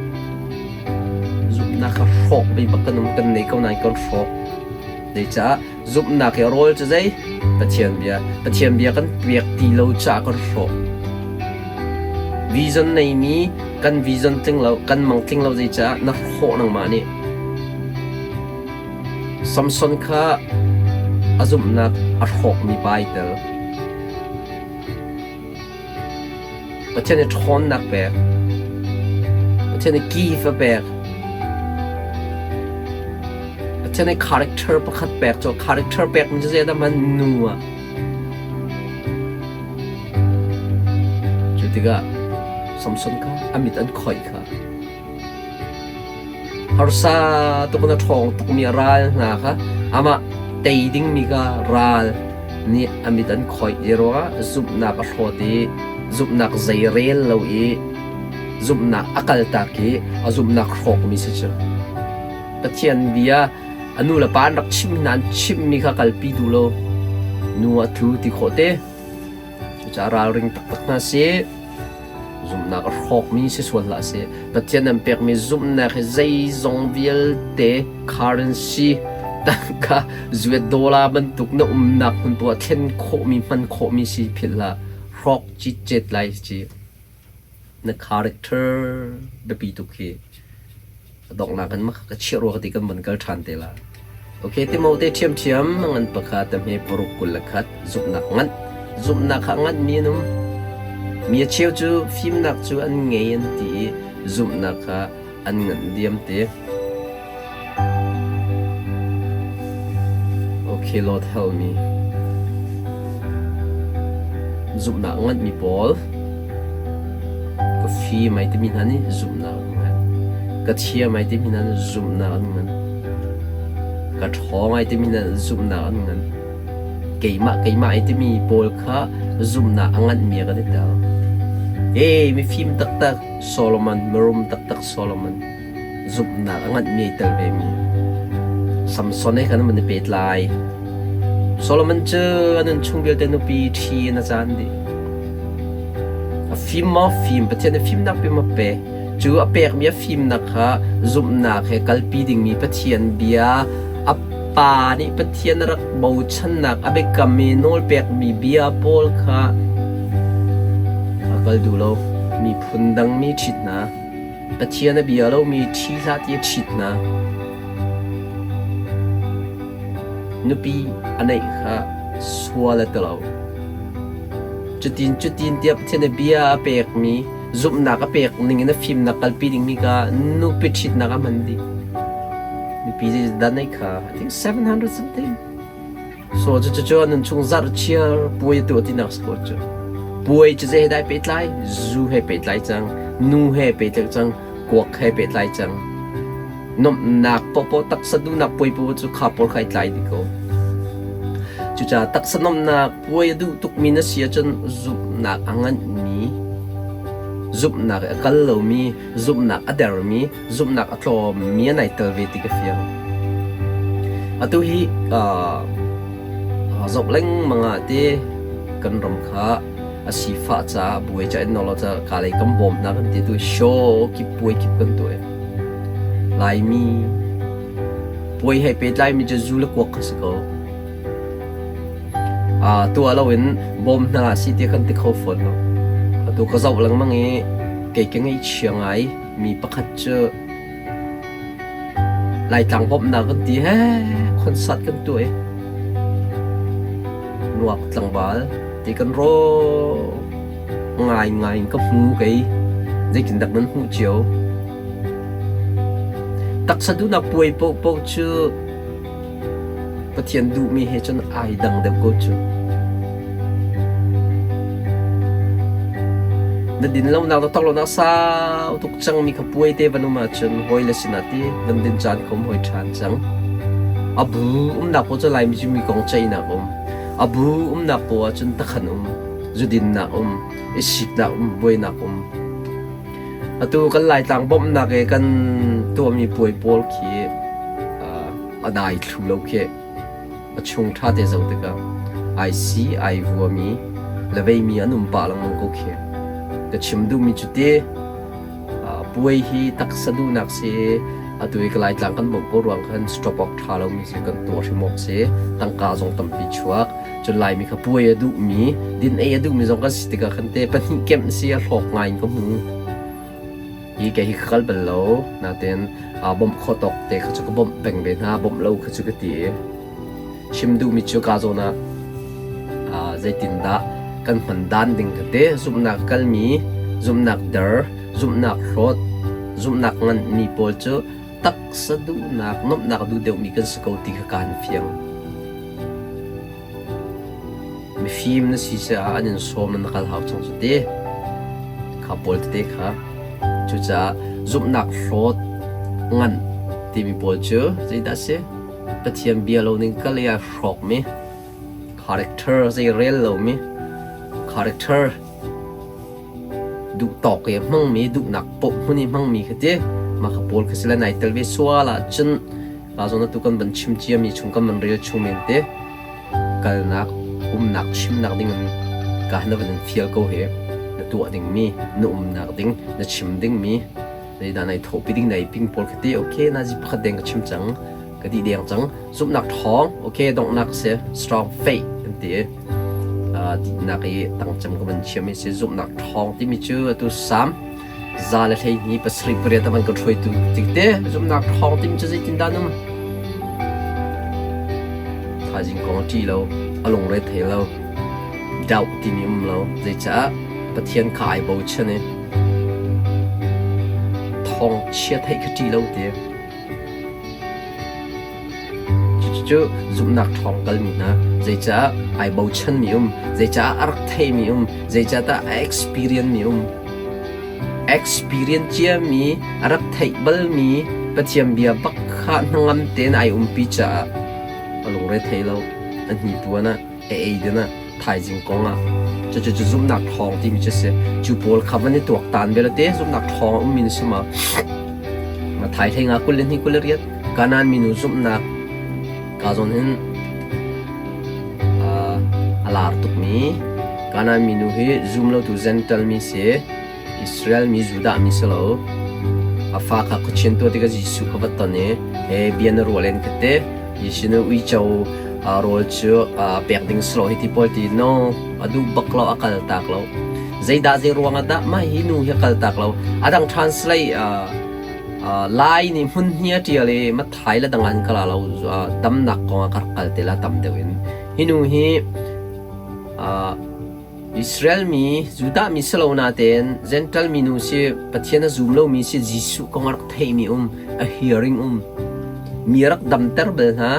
Zumhnak kha hrawk ve bak kan um kan nei ko nain kan hrawk. Zeicah zumhnak hi a rawl cu zei? Pathian bia. Pathian bia kan pek ti lo caah kan hrawk. Vision neimi kan vision tling lo, kan mang tling lo zeicah na hrawh nangmah nih. Samson kha a zumhnak a hrawkmi pa ai tel. Pathian nih ṭhawnnak pek. Pathian nih gift a pek. Pathian nih character pakhat pek cu character pek mi cu zeidah hmanh nu ah. Cu tikah Samson kha a mit an khoih kha. Harsa tuk in a ṭhawng tukmi a ral hna kha amah tei dingmi kha ral nih a mit an khoih i ruangah zumhnak a hlawt i zumhnak zeirel lo i zumhnak a kaltak i a zumhnak hrawkmi si cu. Pathian bia a nu le pa an rak chimh hna an chimhmi kha kalpi duh lo. Nu a tlu ti khawh te. Cucaah ralring taktak hna sih. Zumhnak a hrawkmi si sual hlah sih. Pathian an pekmi zumhnak hi zeizong vialte currency tangka zuet dollar bantuk na umnak hmun poah thlen khawhmi hman khawhmi si philh hlah. Hrawk citcet lai ci. Na character biapi tuk hi. A donghnak in ka chiah rua ka ti kan von kal ṭhan te la. Okay, Timote ṭhiamṭhiam ngan pakhat te hme paruk 21 zumhnak nganh. Zumhnak kha nganh mi an um. Mi a cheu cu fimnak cu an ngei an ti i zumhnak kha an nganh diam te. Okay, Lord help me. Zumhnak nganh mi pawl ka fim ai timi hna nih zumhnak an ngan. Ka thiam ai timi hna nih zumhnak an ngan. Ka ṭhawng ai timi hna nih zumhnak an ngan. Keimah keimah ai timi pawl kha zumhnak a nganhmi ah kan i tel. Hey, mifim taktak Solomon, mirum taktak Solomon, zumhnak a nganhmi ai tel vemi. Samson he khan an i pehtlai. Solomon cu a nunchung vialte nupi ṭhi in a caan dih. A fim maw fim, Pathian nih fimnak pe maw pe. Cu a pekmi a fimnak kha zumhnak he kalpi dingmi Pathian bia, a pa nih Pathian a rak bochannak a biakam i nawlpekmi bia pawl kha a kal duh lo. Miphun dangmi ṭhit hna. Pathian a bia lomi ṭhi hlah ti a ṭhit hna. Nupi a neih kha sual a ti lo. Cutin cutin tiah Pathian nih bia a pekmi, zumhnak a pek ning in a fimnak kalpi dingmi kha nupi ṭhitnak a hman dih. Nupi dan neih kha I think 700 something. So cucu nun chung zarh chiar puai a tuah tinak si ko cu. Puai cu zei he dah ai pehtlai? Zu he pehtlai cang, nu he pehtlai cang, kuak he pehtlai cang. Nuamhnak paohpaoh taksa duhnak puai paoh cu kha pawl kha ai tlai dih ko. Cucaah taksa nuamhnak puai a duh tukmi na si ahcun zumhnak a nganhmi, zumhnak i a kal lomi, zumhnak a dermi, zumhnak a tlawmmi an ai tel ve ti ka fiang. Atu hi uh, zoh lengmang ah ti kan ram kha a sifah caah buai ca in lo ca ka lei kan bawm hna kan ti tu show kip puai kip kan tuah. Laimi puai he pehtlai mi cu zu le kuak kha si ko. Tuah loin bawm hna hlah si ti kan ti kho fawn lo. Atu ka zoh lengmang i kei ka ngaihchia ngai. Mi pakhat cu Laitlang bawmhnak kan ti he concert kan tuah i nuak tlangval ti kan rawk ngaingai in ka hmu kei zeitindah nan hmuh cio. Taksa duhnak puai paohpaoh cu Pathian duhmi he cun ai dang deuh ko cu. Na din lonak na tawk sau tuk cangmi kha puai te van um ahcun hawi le sinah ti van din caan kha um hoi ṭhan cang. A bu umnak paoh cu Laimi cu mi kong ceihnak um. A bu umnak paoh ahcun takhan um, zudinnak um, i siknak um, buainak um. Atu kan Laitlang bawmhnak i kan tuahmi puai pawl khi a dai thlu lo khi a chung ṭha te zoh tikah ai si ai vuami le veimi an um pah lengmang ko khi. Ka chim duhmi cu ti puai hi taksa duhnak si atu i ka Laitlang kan bawmh ko ruang khan stop awk ṭha lomi si kan tuah hrim awk si tangka zong tampi chuak Cun Laimi kha puai a duhmi, din ei a duhmi zong kan si tikah khan te pahnih kemh si a hlawk ngai in ka hmu. Hi kei hi ka kal bal lo, nain bawmh khawh tawk te kha cu ka bawmh peng ve hna, bawmh lo kha cu ka ti. Chim duhmi cu ka zawn ah zeitindah kan hman dan ding ka ti. Zumhnak kalmi, zumhnak der, zumhnak hlawt, zumhnak nganmi pawl cu taksa duhnak, nuamhnak duh deuhmi kan si ko ti kha kaan fiang. Mifim na si caah an in sawm na kal hau cang cu ti. Kha pawl tete kha. Cucaah zumhnak hlawt ngan timi pawl cu zeidah a si? Pathian bia lo ning kal i ai hrawkmi, character zei rel lomi, character duhtawk i a hmangmi duhnak paoh hmun i hmangmi kha ti mah kha pawl kha si le nai tel ve sual ahcun pa zawn atu kan van chim ciami chung kan van rel chung men te kalnak umnak chimnak ding in Ka na van in fial ko hi na tuah dingmi, na umnak ding, na chim dingmi, zeidah nai thawhpi ding nai ping pawl khi ti okay nazi pakhat deng ka chim cang ka dih deng cang zumhnak ṭhawng okay donghnak si strong faith kan ti i dihnak i tangcem ka van chiam i si zumhnak ṭhawng timi cu atu Salm 128 a van ka hruaitu tikte zumhnak ṭhawng timi cu zeitindah an um thaizing kong a ṭih lo a lungre thei lo doubt timi um lo zeicah Pathian kha ai bochan i thawngchia theih kha ṭih lo ti Cucu zumhnak ṭhawng kalmi hna zeicah ai bochanmi um, zeicah a rak theimi um, zeicah dah a experience mi um. Experience ciami a rak theih balmi Pathian bia bak kha hnangam tein ai umpi caah a lungre thei lo, a hnipuan ah a eidin ah thaizing kong ah cucu cu zumhnak ṭhawng timi cu a si. Cu pawl kha van i tuaktan vialte zumhnak ṭhawng a ummi na si ma? Mathai hlei nga 22 28 Kanaan minu zumhnak ka zawn hin a lar tukmi Kanaan minu hi zum lotu Gentile mi si. Israel mi Judah mi si lo. A fa kha khuachin tuah tikah Jesuh kha va ton i he bia na ruah len kha te. Jesuh nih uico rawl cu pek ding si lo hi ti pawl ti no a duh bak lo a kal tak lo. Zeidah zei ruang ah dah mah hi nu hi a kal tak lo. A dang translate Lai nih hmun hnih a ṭial i Mathai le dang an kala lo damnak kong ah ka rak kal te la tam deuh in. Hi nu hi Israel mi, Judah mi si lo natein Jentail minu si Pathian a zum lomi si Jesuh kong a rak theimi um, a hearing um. Mi rak damter bal hna,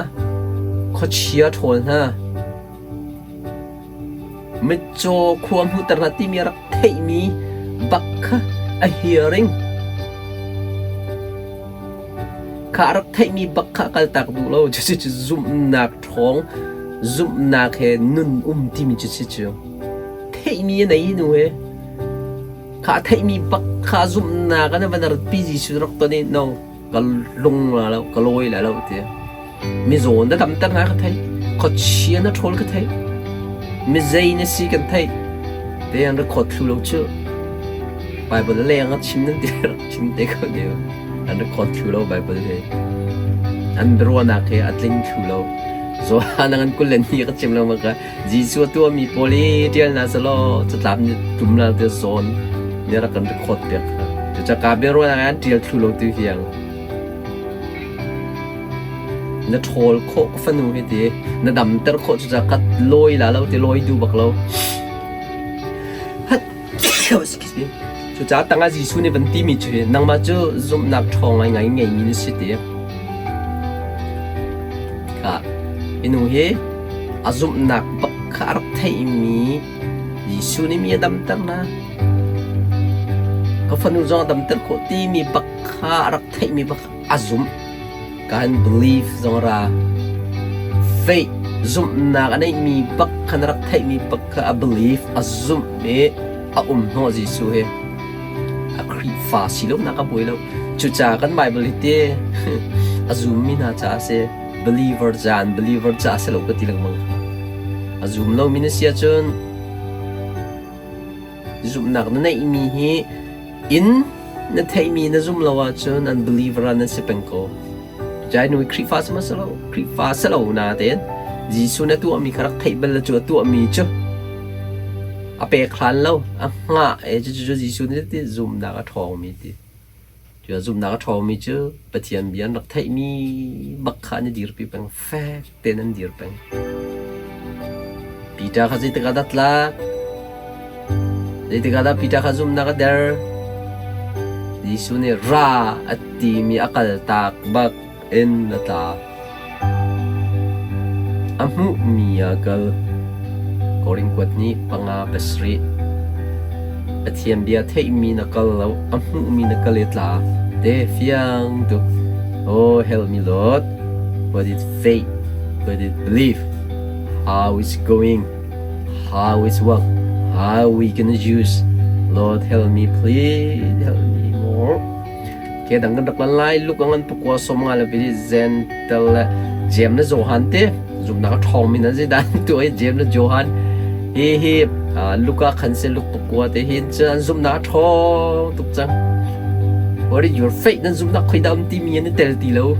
khuachia ṭhawl hna, mitcaw khua hmuhter hna timi a rak theihmi bak kha a hearing. Kha a rak theihmi bak kha a kaltak duh lo. Cucu zumhnak ṭhawng zumhnak he nun um timi cu si cu theihmi a nei nu he kha theihmi bak kha zumhnak an van rat pi Jesuh rak ton i no ka lung la lo ka lawi la lo ti mizaw na damter na ka thei khuachia na ṭhawl ka thei mizei na si kan thei te an record thlu lo cu Bible leng a chim nan ti rak chim te ko ne An record thlu lo Bible hi. An ruahnak hi a tling thlu lo. Johan an 22 ka chim lengmang ka Jesuh a tuahmi pawl hi ṭial hna selaw catlap nih tum la te zawn nih rak kan record piak kha. Cucaah ka biaruahnak an ṭial thlu lo tu hiang. Na ṭhawl khawh ka fanu hi ti na damter khawh cucaah ka lawi la lo ti lawi duh bak lo. Excuse me. Cucaah tangah Jesuh nih van timi cu hi nangmah cu zumhnak ṭhawng ngaingai ngeimi na si ti. Kha hi nu hi a zumhnak bak kha a rak theihmi Jesuh nih mi a damter na. Ka fanu zong a damter khawh timi bak kha a rak theihmi bak a zumh. Kan belief zong ra. Faith zumhnak a neihmi bak khan rak theihmi bak kha a belief a zumh i a um hnawh Jesuh hi. A Khrihfa si lo nak a buai lo. Cucaah kan Bible hi te a zummi hna caah a si. Believer ca unbeliever ca a si lo ka ti lengmang. A zum lomi na si ahcun Zumhnak na neihmi hi in na theihmi na zum lo ahcun unbeliever ah na si peng ko. Jai nu Khrihfa si ma si lo? Khrihfa si lo natein Jesuh na tuahmi kha rak theih bal la cu a tuahmi cu a pek hlan lo, a hngah e cucu Jesuh nih ti zumhnak a ṭhawngmi ti. Cu zumhnak a ṭhawngmi cu Pathian bia an rak theihmi bak kha an i dirpi peng, fek tein an dir peng. Peter kha zeitik ah dah tlak? Zeitik ah dah Peter kha zumhnak a der? Jesuh nih ra a timi a kaltak bak in a tla. A hmuhmi ah kal. Korin kuat nih panga pasarih. Pathian bia theihmi na kal lo, a hmuhmi na kal i tla. Te fiang tuk. Oh, help me Lord. What is faith? What is belief? How is going? How is work? How we gonna use? Lord, help me please. Help me more. Ke dang kan rak lan lai luk ang an pakua som nga le bi Gentle le Jem le Johan te zumnak a ṭhawng mi nan si dan tu ai Jem le Johan hi hi Luka khan si Luk pakua te hin cu an zumhnak a ṭhawng tuk cang. What is your faith? Nan zumhnak khoi dah um timi an i tel ti lo.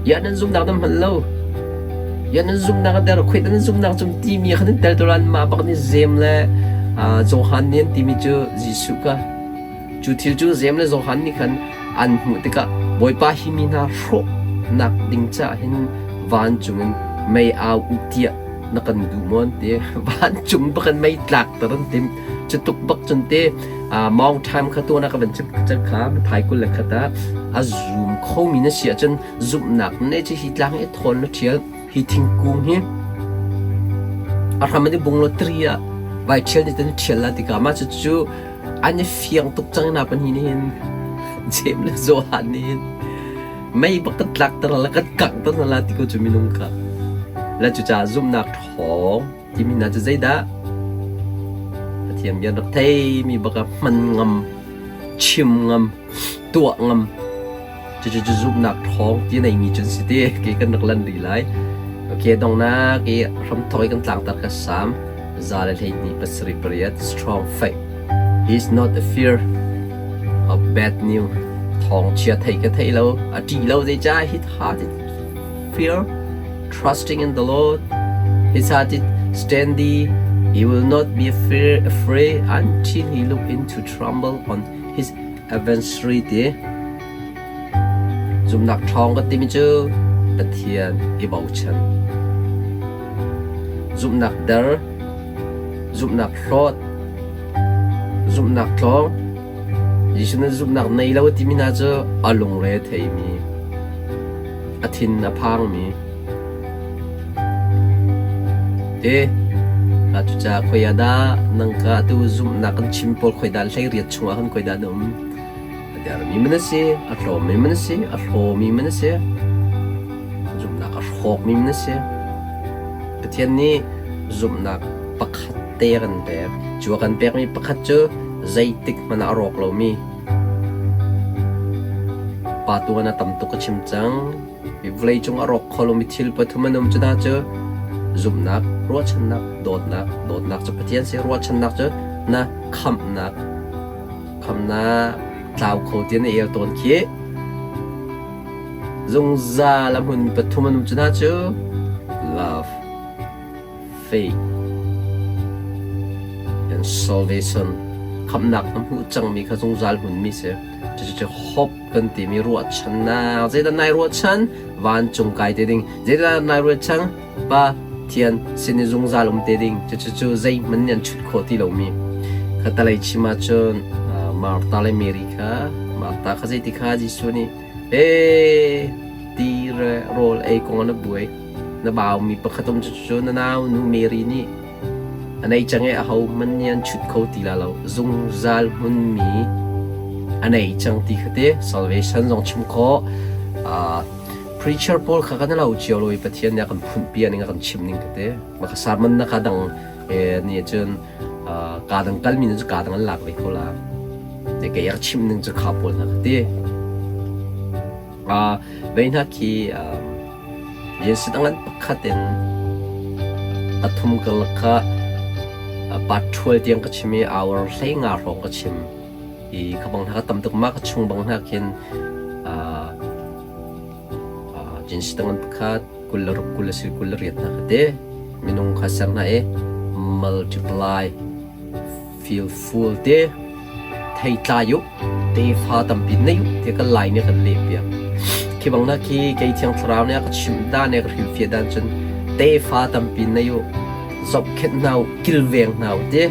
Ya nan zumhnak nan hman lo. Ya nan zumhnak a der khoi nan zumhnak cum timi khan an tel to lan mah bak nih Zem le Johan nih an timi cu Jesuh ka Cu thil cu Jeim le Johan nih khan an hmuh tikah Bawipa hi mi hna hrawhnak ding caah hin vancung in mei au u tiah na kan duh maw an ti. Vancung bak in mei tlakter an timh. Cu tuk bak cun te mawng time kha tuan ah ka van chim cang kha thai 21 ah a zum khomi na si ahcun zumhnak na neih cu hi tlang i thawn na ṭhial hi thingkung hi a hram an i bung lo tri ah vai ṭhial nih cun ṭhial la tikah mah cucu An i fiang tuk cang na pahnih nih hin Jeim le Johan nih hin mei bak kan tlakter la kan kanghter hna la ti ko cu minung kha. Le cucaah zumhnak ṭhawng timi hna cu zeidah? Pathian bia rak theimi bak ah hman ngam, chim ngam, tuah ngam. Cucu cu zumhnak ṭhawng ti neimi cun si ti kei kan rak lan rih lai. Okay, donghnak i hramthawk i kan tlangtar ka Salm 112 8 strong faith. He is not a fear of bad news. Thawngchia thei ka thei lo, a ṭih lo zeicah he heart is fear, trusting in the Lord. His heart is standy. He will not be fear, afraid until he look into tremble on his adversary ti. Zumhnak ṭhawng kan timi cu Pathian i bochan. Zumhnak der, zumhnak hlawt, zumhnak tlawng, Jesuh nih zumhnak nei lo a timi hna cu a lungre a theimi, a thin a phangmi, te cucaah khoi ah dah nang ka atu zumhnak kan chim pawl khoi dah 18 chungah khan khoi dah na um? A dermi man a si, a hlawmmi man a si, a hlawmi man a si, zumhnak a hrawkmi man a si. Pathian nih zumhnak pakhat te a kan pek. Cu a kan pekmi pakhat cu zeitik hmanh ah a rawk lomi pa tuan a tam tuk a chim cang. Hi vawleicung a rawk kho lomi thil pathum an um cu hna cu zumhnak, ruahchannak, dawtnak. Dawtnak cu Pathian si, ruahchannak cu na khamhnak. Khamnak tlau kho ti na el tawn khi. Zungzal a hmun pathum an um cu hna cu love, faith, and salvation. Khamhnak na hmuh cangmi kha zungzal hmunmi si. Cucu hope kan timi ruahchannak. Zeidah nai ruahchan? Vancung kai te ding. Zeidah nai ruahchan? Pathian sin i zungzal um te ding. Cucu zeihmanh nih an chut khawh ti lomi. Khatalei chim ahcun Martha le Mary kha Martha kha zeiti kha Jesuh nih ee ti re rawl ei kong ah na buai na baumi pakhat um cucu na nau nu Mary nih A nei cang i ahohmanh nih an chut kho ti la lo. Zungzal hmunmi a nei cang ti kha ti salvation zong chim khawh. Uh, preacher pawl kha kan lo cio lo i Pathian nih a kan phunpi ning a kan chim ning kha ti. Maka sermon na ka dang eh, nih cun uh, ka dang kalmi cu ka dang an lak ve ko la. Te kei a chim ning cu kha pawl hna kha ti. Uh, vei hna khi uh, Jesuh dang an pakhat in pathum karlak kha part ṭhual tiang ka chim i hour 15 hrawng ka chim i ka bang hna ka tam tuk ma ka chung bang hna khin Jesuh dang an pakhat 26 20 28 hna kha te minung kha ser hna i multiply feel full te thei tlai u tefa tampi nei u ti kan lai nih kan leh piak khi bang na khi kei thiang thlarau nih a ka chimh dan ne ka hrilhfiah dan cun tefa tampi nei u zohkhenh hna u kilveng hna u ti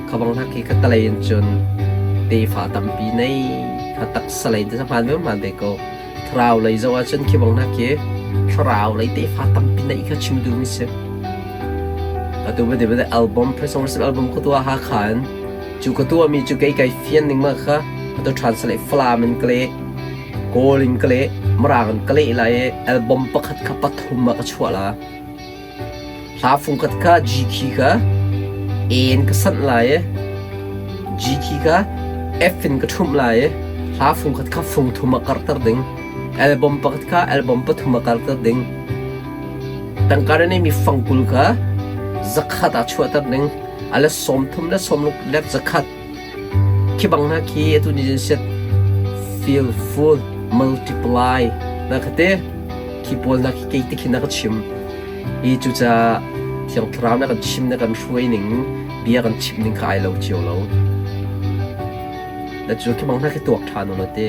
kha bang na khi ka talei in cun tefa tampi nei kha taksa lei te hmaan ve hmaan ve ko Thlarau lei zoh ahcun khi bang hna khi thlarau lei tefa tampi neih kha chim duhmi si. Atu bade bade album Praise and Worship album ka tuah Hakha in cu ka tuahmi cu kei kai fian ning ma kha atu translate Falam in ka leh Kawl in ka leh Mirang in ka leh lai i album pakhat kha pathum ah ka chuah la. Hla fungkhat kha G key kha A in ka sanh lai i G key kha F in ka ṭhumh lai i hla fungkhat kha fung thum ah karhter ding. Album pakhat kha album pathum ah karhter ding. Tangka na neimi fangkul kha zakhat ah chuahter ding. A let 30 le 60 let zakhat. Khi bang hna khi atu ni set fill full multiply na ka te khi pawl na khi kei te khi na ka chim. Hi cucaah Thiang Thlarau na kan chim na kan hruai ning bia kan chim ning kha ai lo cio lo. Na cu khi bang hna khi tuak ṭhan u law te.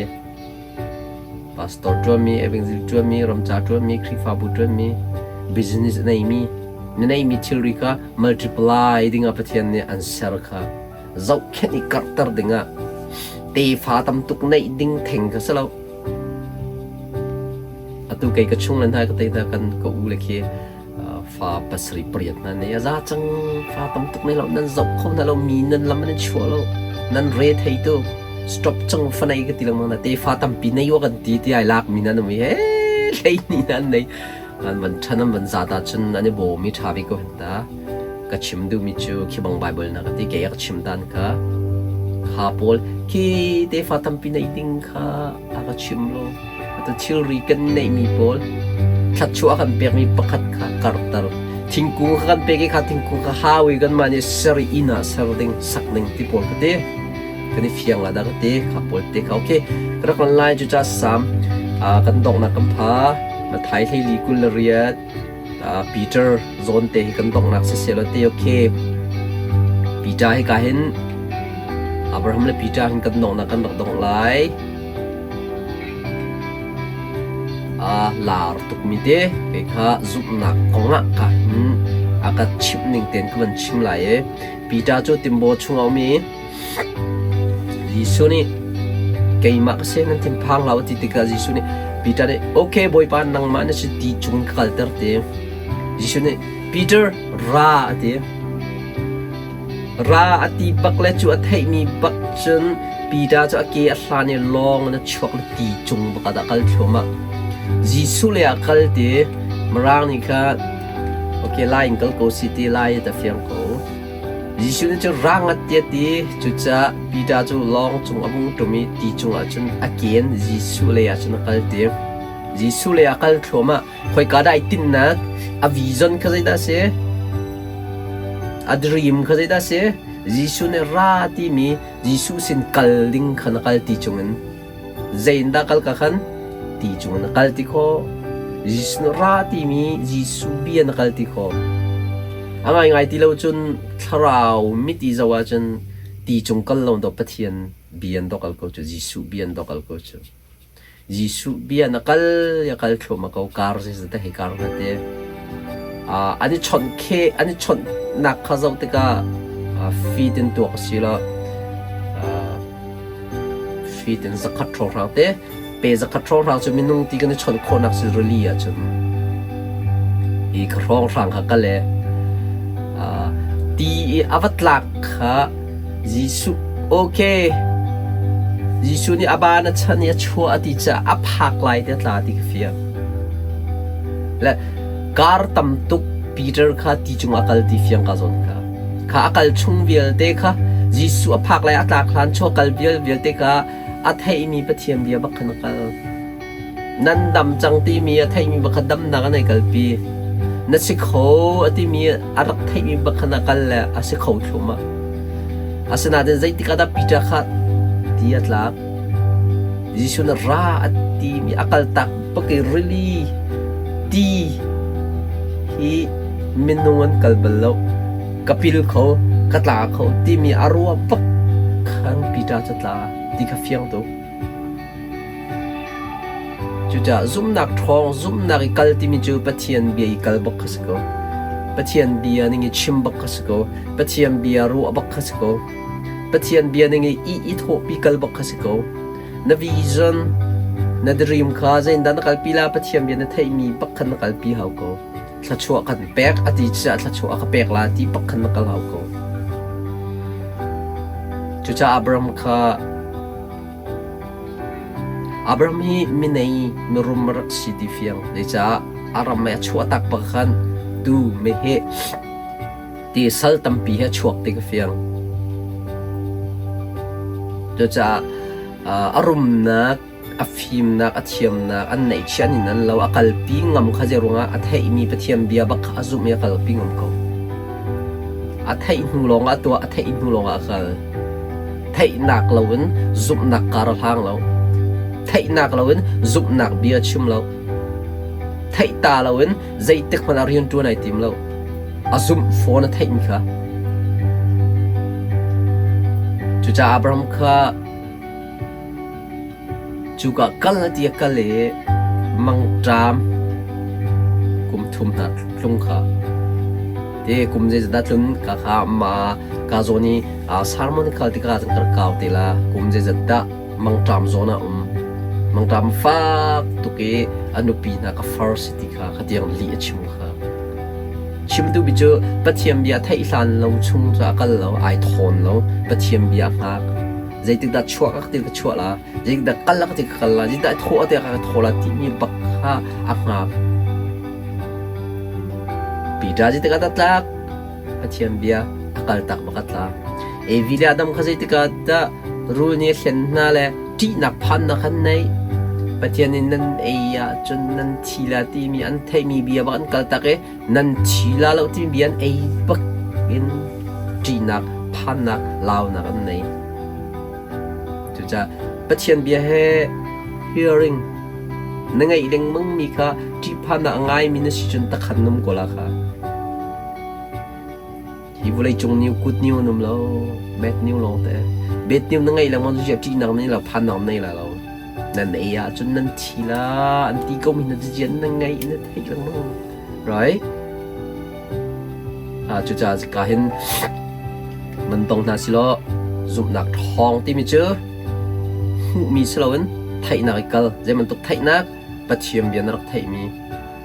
Pastor ṭuanmi, evangelist ṭuanmi, ramca ṭuanmi, Khrihfabu ṭuanmi, business a neimi, na neimi thilri kha multiply dingah Pathian nih an ser kha zohkhenh i karhter dingah tefa tam tuk neih ding theng kha si lo. Atu kei ka chung le hna ka te hna kan ka u le khi fa pasarih pariat hna nei a za cang fa tam tuk nei lo nan zoh kho hna lo mi nan lam nan chuah lo nan re thei tu stop cang fa nei ka ti lengmang na te fa tampi nei wa kan ti ti ai lak mi nan um i he hlei ni nan nei an van than an van za ta cun an i bawm i tha bik ko hen ta ka chim duh mi cu khi bang bible na ka ti ke ka chim dan kha kha pawl khi te fa tampi nei ding kha a ka chim lo Atu thilri kan neihmi pawl thluachuah a kan pekmi pakhat kha karhter. Thingkung kha kan pek i kha thingkung kha hau i kanmah nih ser i inn ah ser ding, sak ding ti pawl kha ti. Kan i fiang la dah ka ti. Kha pawl te kha okay. Ka rak lan lai cucaah Sam kan donghnak kan pha. Mathai hleili 28 Peter zawn te hi kan donghnak si seh law ti okay. Peter hi ka hin Abraham le Peter hin kan donghnak kan rak dongh lai. Aa lar tukmi te kei kha zumhnak kong ah ka hin a ka chimh ning tein ka van chim lai i Peter cu timbaw chung a um i Jesuh nih keimah ka si nan thinphang hlah u ti tikah Jesuh nih Peter nih okay Bawipa nangmah na si ti cung ka kalter ti. Jesuh nih Peter ra a ti. Ra a ti bak le cu a theihmi bak cun Peter cu a ke a hlan i lawng in a chuak le ti cung bak ah dah a kal thluahmah. Jesuh lei ah kal ti Mirang nih kha okay lai in kal ko si ti lai ta fiang ko. Jesuh nih cun ra ngat ti a ti. Cucaah Peter cu lawng cung a vung ṭum i ti cungah cun a ke in Jesuh lei ah cun a kal ti. Jesuh lei ah kal thluahmah. Khoika dah ai tinhnak? A vision kha zeidah a si? A dream kha zeidah a si? Jesuh nih ra timi Jesuh sin kal ding kha na kal ti chungin zei in dah kal ka khan ti chungin na kal ti khawh. Jesuh nih ra timi Jesuh bia na kal ti khawh. A ngaingai ti lo cun thlarau mit i zoh ahcun ti cung kal lo dawh Pathian bia an dawh kal ko cu Jesuh bia an dawh kal ko cu. Jesuh bia na kal ya kal thluahmah ko kar zeizat hei kar hna te. An i chawnh khe an i chawnhnak kha zoh tikah feet in tuak a si lo. Feet in zakhat hrawnghrang te pe zakhat hrawnghrang cu minung ti kan i chawnh khawhnak si rili ahcun hi ka hrawnghrang kha kal e ti i a va tlak kha Jesuh okay Jesuh nih a ban a chan i a chuah a ti caah a phak lai te tla ti ka fiang. Le kar tam tuk Peter kha ti cung a kal ti fiang ka zawn kha. Kha a kal chung vialte kha Jesuh a phak lai a tlak hlan chuah kal vial vialte kha a theimi Pathian bia bak khan a kal. Nan dam cang timi a theihmi pakhat damnak an hei kalpi. Na si kho a timi a rak theihmi pakhat a kal le a si kho thluahmah. Asinain zeitik ah dah Peter kha ti a tlak? Jesuh nih ra a timi a kaltak bak i rili ti hi minung an kal bal lo. Ka pil kho, ka tla kho timi a ruah bak khan Peter cu tla ti kha fiang tuk. Cucaah zumhnak ṭhawng, zumhnak i kal timi cu Pathian bia i kal bak kha si ko. Pathian bia ning i chim bak kha si ko. Pathian bia ruah bak kha si ko. Pathian bia ning i i i thawhpi kal bak kha si ko. Na vision, na dream kha zeitindah na kalpi la Pathian bia na theihmi bak khan na kalpi hau ko. Thluachuah kan pek a ti caah thluachuah a ka pek la ti bak khan na kal hau ko. Cucaah Abraham kha Abraham hi minei mirum a rak si ti fiang. Zeicah a ram i a chuahtak bak khan tuu, meheh ti sal tampi he a chuak ti ka fiang. Cucaah a rumnak. A fimnak, a thiamnak, an neihchiah nin an lo, a kalpi ngam kha zei ruangah a theihmi Pathian bia bak kha a zumh i a kalpi ngam ko. A theih hnu lawngah a tuah, a theih hnu lawngah a kal. Theihnak loin zumhnak kar a hlang lo. Theihnak loin zumhnak bia chim lo. Theih ta loin zeitik hmanh ah rian ṭuan ai tim lo. A zumh fawn a theihmi kha. Cucaah Abraham kha Cuka kal na ti a kal i mangṭam kum thum hna tlung kha te kum zeizat dah tlun ka kha ma ka zawn i sermon kal tikah cun ka rak kau te la kum zeizat dah mangṭam zawn ah um mangṭam fak tuk i a nupi hna ka far si ti kha khatiang lih a chim kha chimtu bi cu Pathian bia theih hlan lo chung cu a kal lo ai thawn lo Pathian bia hngak Zeitikdah chuak ka ti ka chuah la, zeitikdah kal ka ti ka kal la, zeitikdah thawh a ti ka thaw la timi bak kha a hngak. Peter zeitikah dah tlak? Pathian bia a kal tak bak a tla. Evi le Adam kha zeitikah dah rul nih a hlen hna le ṭihnak phannak an neih? Pathian nih nan ei ahcun nan thi la timi an theihmi bia bak an kal tak i Nan thi la lo timi bia an ei bak in ṭihnak, phannak, launak an nei. Cucaah Pathian bia he hearing na ngaih lengmangmi kha ṭihphannak a ngaimi na si cun takhan num ko la kha. Hi vawleicung new good new an um lo, bad new lawngte. Bad new na ngeih lengmang cu ṭihnak na nei lo, phannak na nei lai lo. Nan ei ahcun nan thi la, an ti ko mi na cian na ngeih na theih lengmang. Right? Ah, cucaah ka hin man tong hna silaw zumhnak ṭhawng timi cu hmuhmi si loin theihnak i kal. Zei bantuk theihnak? Pathian bia na rak theihmi.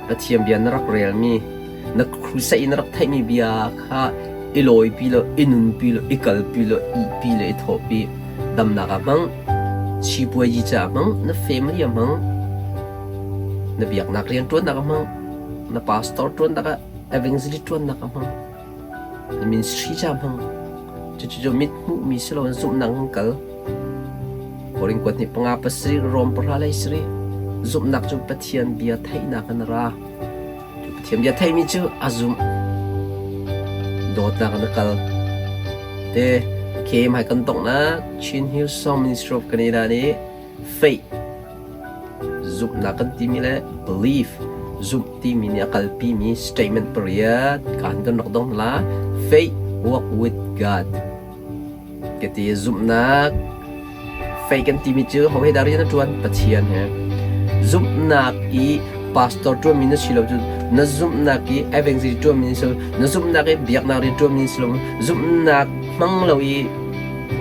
Pathian bia na rak relmi, na crusade na rak theihmi bia kha i lawipi law, i nunpi law, i kalpi law, ihpi law, i thawhpi. Damnak ah hmang, sipuazi caah hmang, na family ah hmang, na biaknak rianṭuannak ah hmang, na pastor ṭuannak ah, evangelist ṭuannak ah hmang. Na ministry ca hmang. Cucu mit hmuhmi si loin zumhnak in kal. Korin kuat nih panga pasarih Rom pahra lei sarih zumhnak cu Pathian bia theihnak in a ra. Cu Pathian bia theihmi cu a zumh. Dawtnak in a kal. Te KM hai kan donghnak Chin Hillsong Ministry of Canada nih faith Zumhnak kan timi le belief zumh timi nih a kalpimi statement pariat kaan kan rak dong la. Faith walk with God. Kati zumhnak faith kan timi cu ho he dah rian a ṭuan? Pathian he. Zumhnak i pastor ṭuanmi na si lo cu na zumhnak i evangelist ṭuanmi na si lo na zumhnak i biaknak rian ṭuanmi na si lo zumhnak hmang lo i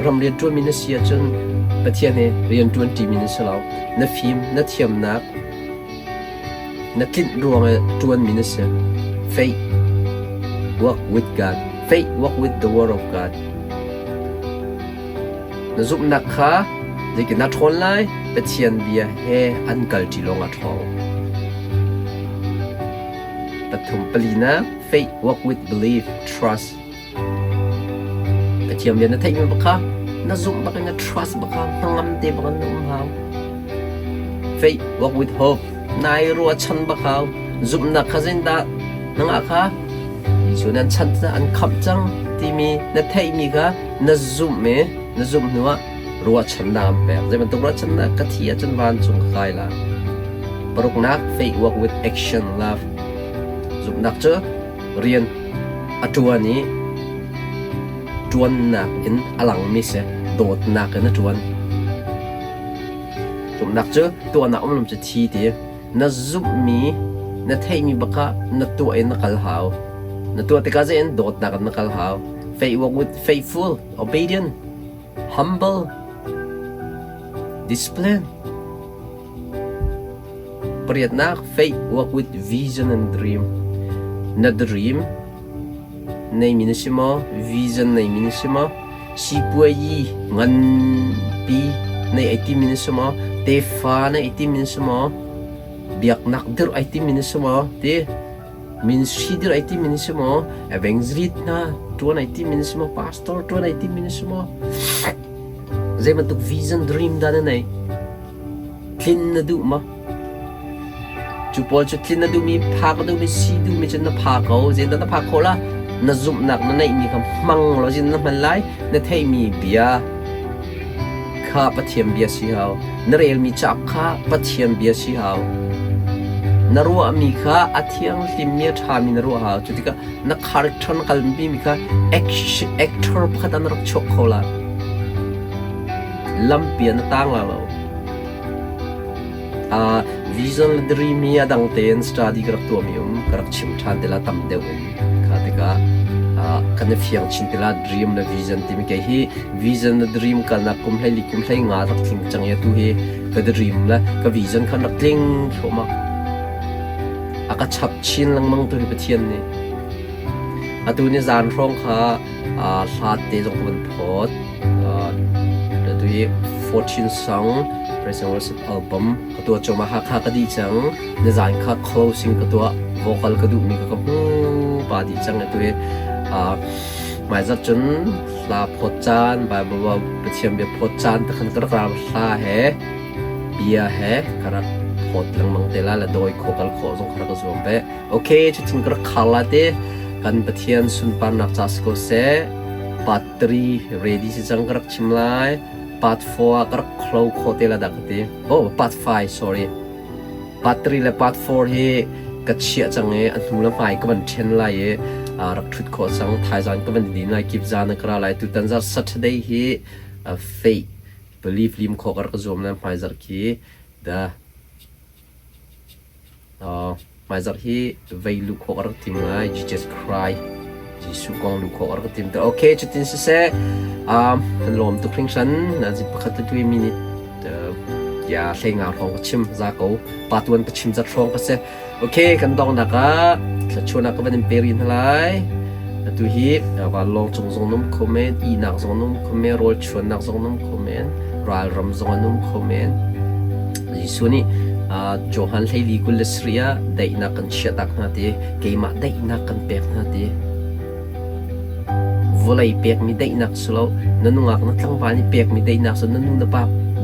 ram rian ṭuanmi na si ahcun Pathian he rian ṭuan ṭimi na si lo. Na fim, na thiamnak, na tlinh ruang i ṭuanmi na si. Faith, walk with God. Faith, walk with the word of God. Na zumhnak kha zeitin na ṭhawn lai? Pathian bia he an kalṭi lawng ah ṭhawng. Pathum palinak, faith, walk with belief, trust. Pathian bia na theihmi bak kha na zumh bak in na trust bak kha hnangam te bak in na um hau. Faith walk with hope. Nai ruahchan bak hau. Zumhnak kha zeitindah nangah kha Jesuh nan chan an khamh cang timi na theihmi kha na zumh i na zumh hnuah ruahchannak an pek. Zei bantuk ruahchannak ka thi ahcun vancung ka kai la. Paruknak faith walk with action love. Zumhnak cu rian a ṭuan i ṭuannak in a langmi si. Dawtnak in a ṭuan. Zumhnak cu tuahnak um lo cu thi ti. Na zumhmi, na theihmi bak ah na tuah in na kal hau. Na tuah tikah zeiin dawtnak in na kal hau. Faith walk with faithful, obedient, humble, discipline. Pariatnak, faith work with vision and dream. Na dream neimi na si maw? Vision neimi na si maw? Sipuayi nganpi nei ai timi na si maw? Tefa nei ai timi na si maw? Biaknak dirh ai timi na si maw? Ti ministry dirh ai timi na si maw? Evangelist hna ṭuan ai timi na si maw? Pastor ṭuan ai timi na si maw? Zei bantuk vision dream dah na neih? Tlin na duh maw? Cu pawl cu tlin na duhmi, phak na duhmi, si duhmi cu na pha ko. Zeidah na phak khawh la? Na zumhnak na neihmi kha hmang law zeidah na hman lai? Na theihmi bia kha Pathian bia si hau. Na relmi cauk kha Pathian bia si hau. Na ruahmi kha a thianghlimmi a ṭhami na ruah hau. Cu tikah na character na kalpimi kha actor pakhat ah na rak chuak kho lai. Lampi ah na tang lai lo. Vision le dream hi a dang tein study ka rak tuahmi um ka rak chim ṭhan te la tam deuh in kha tikah kan i fiang chin te la dream le vision timi kei hi vision le dream kalnak kum 14 kum 15 rak tling cang i atu hi ka dream le ka vision khan rak tling thluahmah a ka chap chin lengmang tu hi Pathian nih atu ni zan hrawng kha hlat te zong ka van phawt atu hi 14 song Praise and Worship album ka tuah cuahmah Hakha ka dih cang nizan kha closing ka tuah vocal ka duhmi ka ka hmu pa dih cang atu hi hmaizarh cun hla phawt caan Bible Pathian bia phawt caan te khan ka rak ra hla he bia he ka rak phawt lengmang te la le dawi khawh kal khawh zong ka rak zuam ve okay cutin ka rak khar la te kan Pathian sunparnak ca si ko seh part 3 ready si cang ka rak chim lai part 4 ah ka rak khlo kho te la dah ka ti oh part 5 sorry part 3 le part 4 hi ka chiah cang i a hnu le hmai ka van ṭhen lai i rak ṭhut khawh cang thaizan ka van din lai kip zan ka ra lai tutan zar Saturday hi faith belief lim khawh ka rak zuam le hmaizarh khi the Hmaizarh hi vei luh khawh ka rak tim lai. Jesus Christ. Jesuh kong luh khawh ka rak tim te. Okay, cutin siseh. Kan lawm tuk hringhran. Nazi pakhat le tui minute ya hlei nga hrawng ka chim za ko. Pa tuan ka chim zat hrawng ka si. Okay, kan dongnak ah thluachuahnak ka van in pe rih hna lai. Atu hi vanlawng cung zong num kho men, ihnak zong num kho men, rawl chuannak zong num kho men, ralram zong a num kho men. Jesuh nih Johan 14 27 ah daihnak kan chiahtak hna ti, keimah daihnak kan pek hna ti. Vawlei pekmi daihnak si lo, na nungak na tlangval nih pekmi daihnak si na nu na pa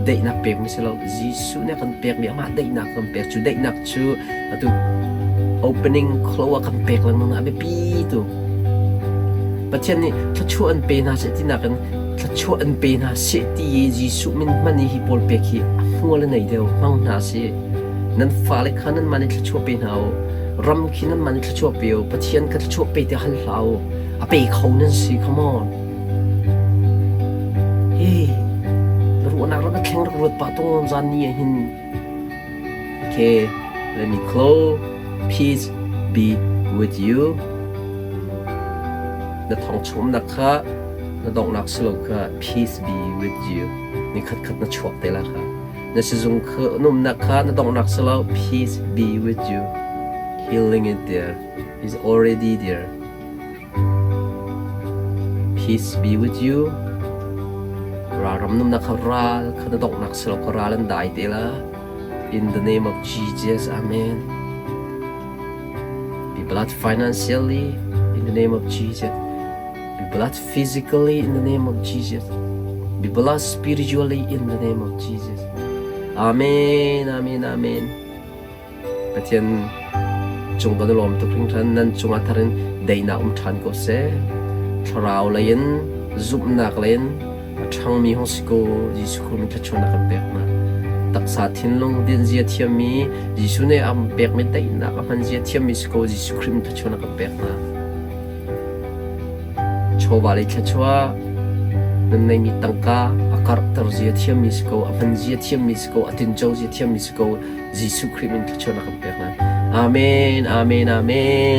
daihnak pekmi si lo, Jesuh nih a kan pekmi amah daihnak kan pek. Cu daihnak cu atu opening close a kan pek lengmang a biapi tu. Pathian nih thluachuah an pe hna seh tinak in thluachuah an pe hna seh ti i Jesuh min hman i hi pawl pek hi a hmual a nei deuh hmang hna sih. Nan fale kha nanmah nih thluachuah pe hna u. Ram khi nanmah nih thluachuah pe u. Pathian kha thluachuah pe tiah hal hlah u. A pe kho nan si, come on. Hey, na ruahnak rak ka thleng rak ruat pah tung zan ni ah hin. Okay, let me close. Peace be with you. Na thong chumnak kha na donghnak si lo kha peace be with you. Ni khat khat na chuak te la kha. Na sizung kha numnak kha na donghnak si lo peace be with you. Healing is there. Is already there. Peace be with you. Ralram numnak kha ral kha na donghnak si lo kha ral an dai te la. In the name of Jesus, Amen. Be blessed financially in the name of Jesus. Be blessed physically in the name of Jesus. Be blessed spiritually in the name of Jesus. Amen, amen, amen. Pathian cung kan i lawm tuk hringhran. Nan cungah thar in daihnak um ṭhan ko seh. Thlarau lei in zumhnak lei in a ṭhangmi hung si ko. Jesuh Khrih min thluachuahnak kan pek hna. Taksa thinlung dinzia thiammi Jesuh nih a pekmi daihnak a hmanzia thiammi si ko. Jesuh Khrih min thluachuahnak kan pek hna. Chawva lei thluachuah nan neimi tangka a karhter zia thiammi si ko, a hman zia thiammi si ko, a tinco zia thiammi si ko. Jesuh Khrih min thluachuahnak kan pek hna. Amen, amen, amen.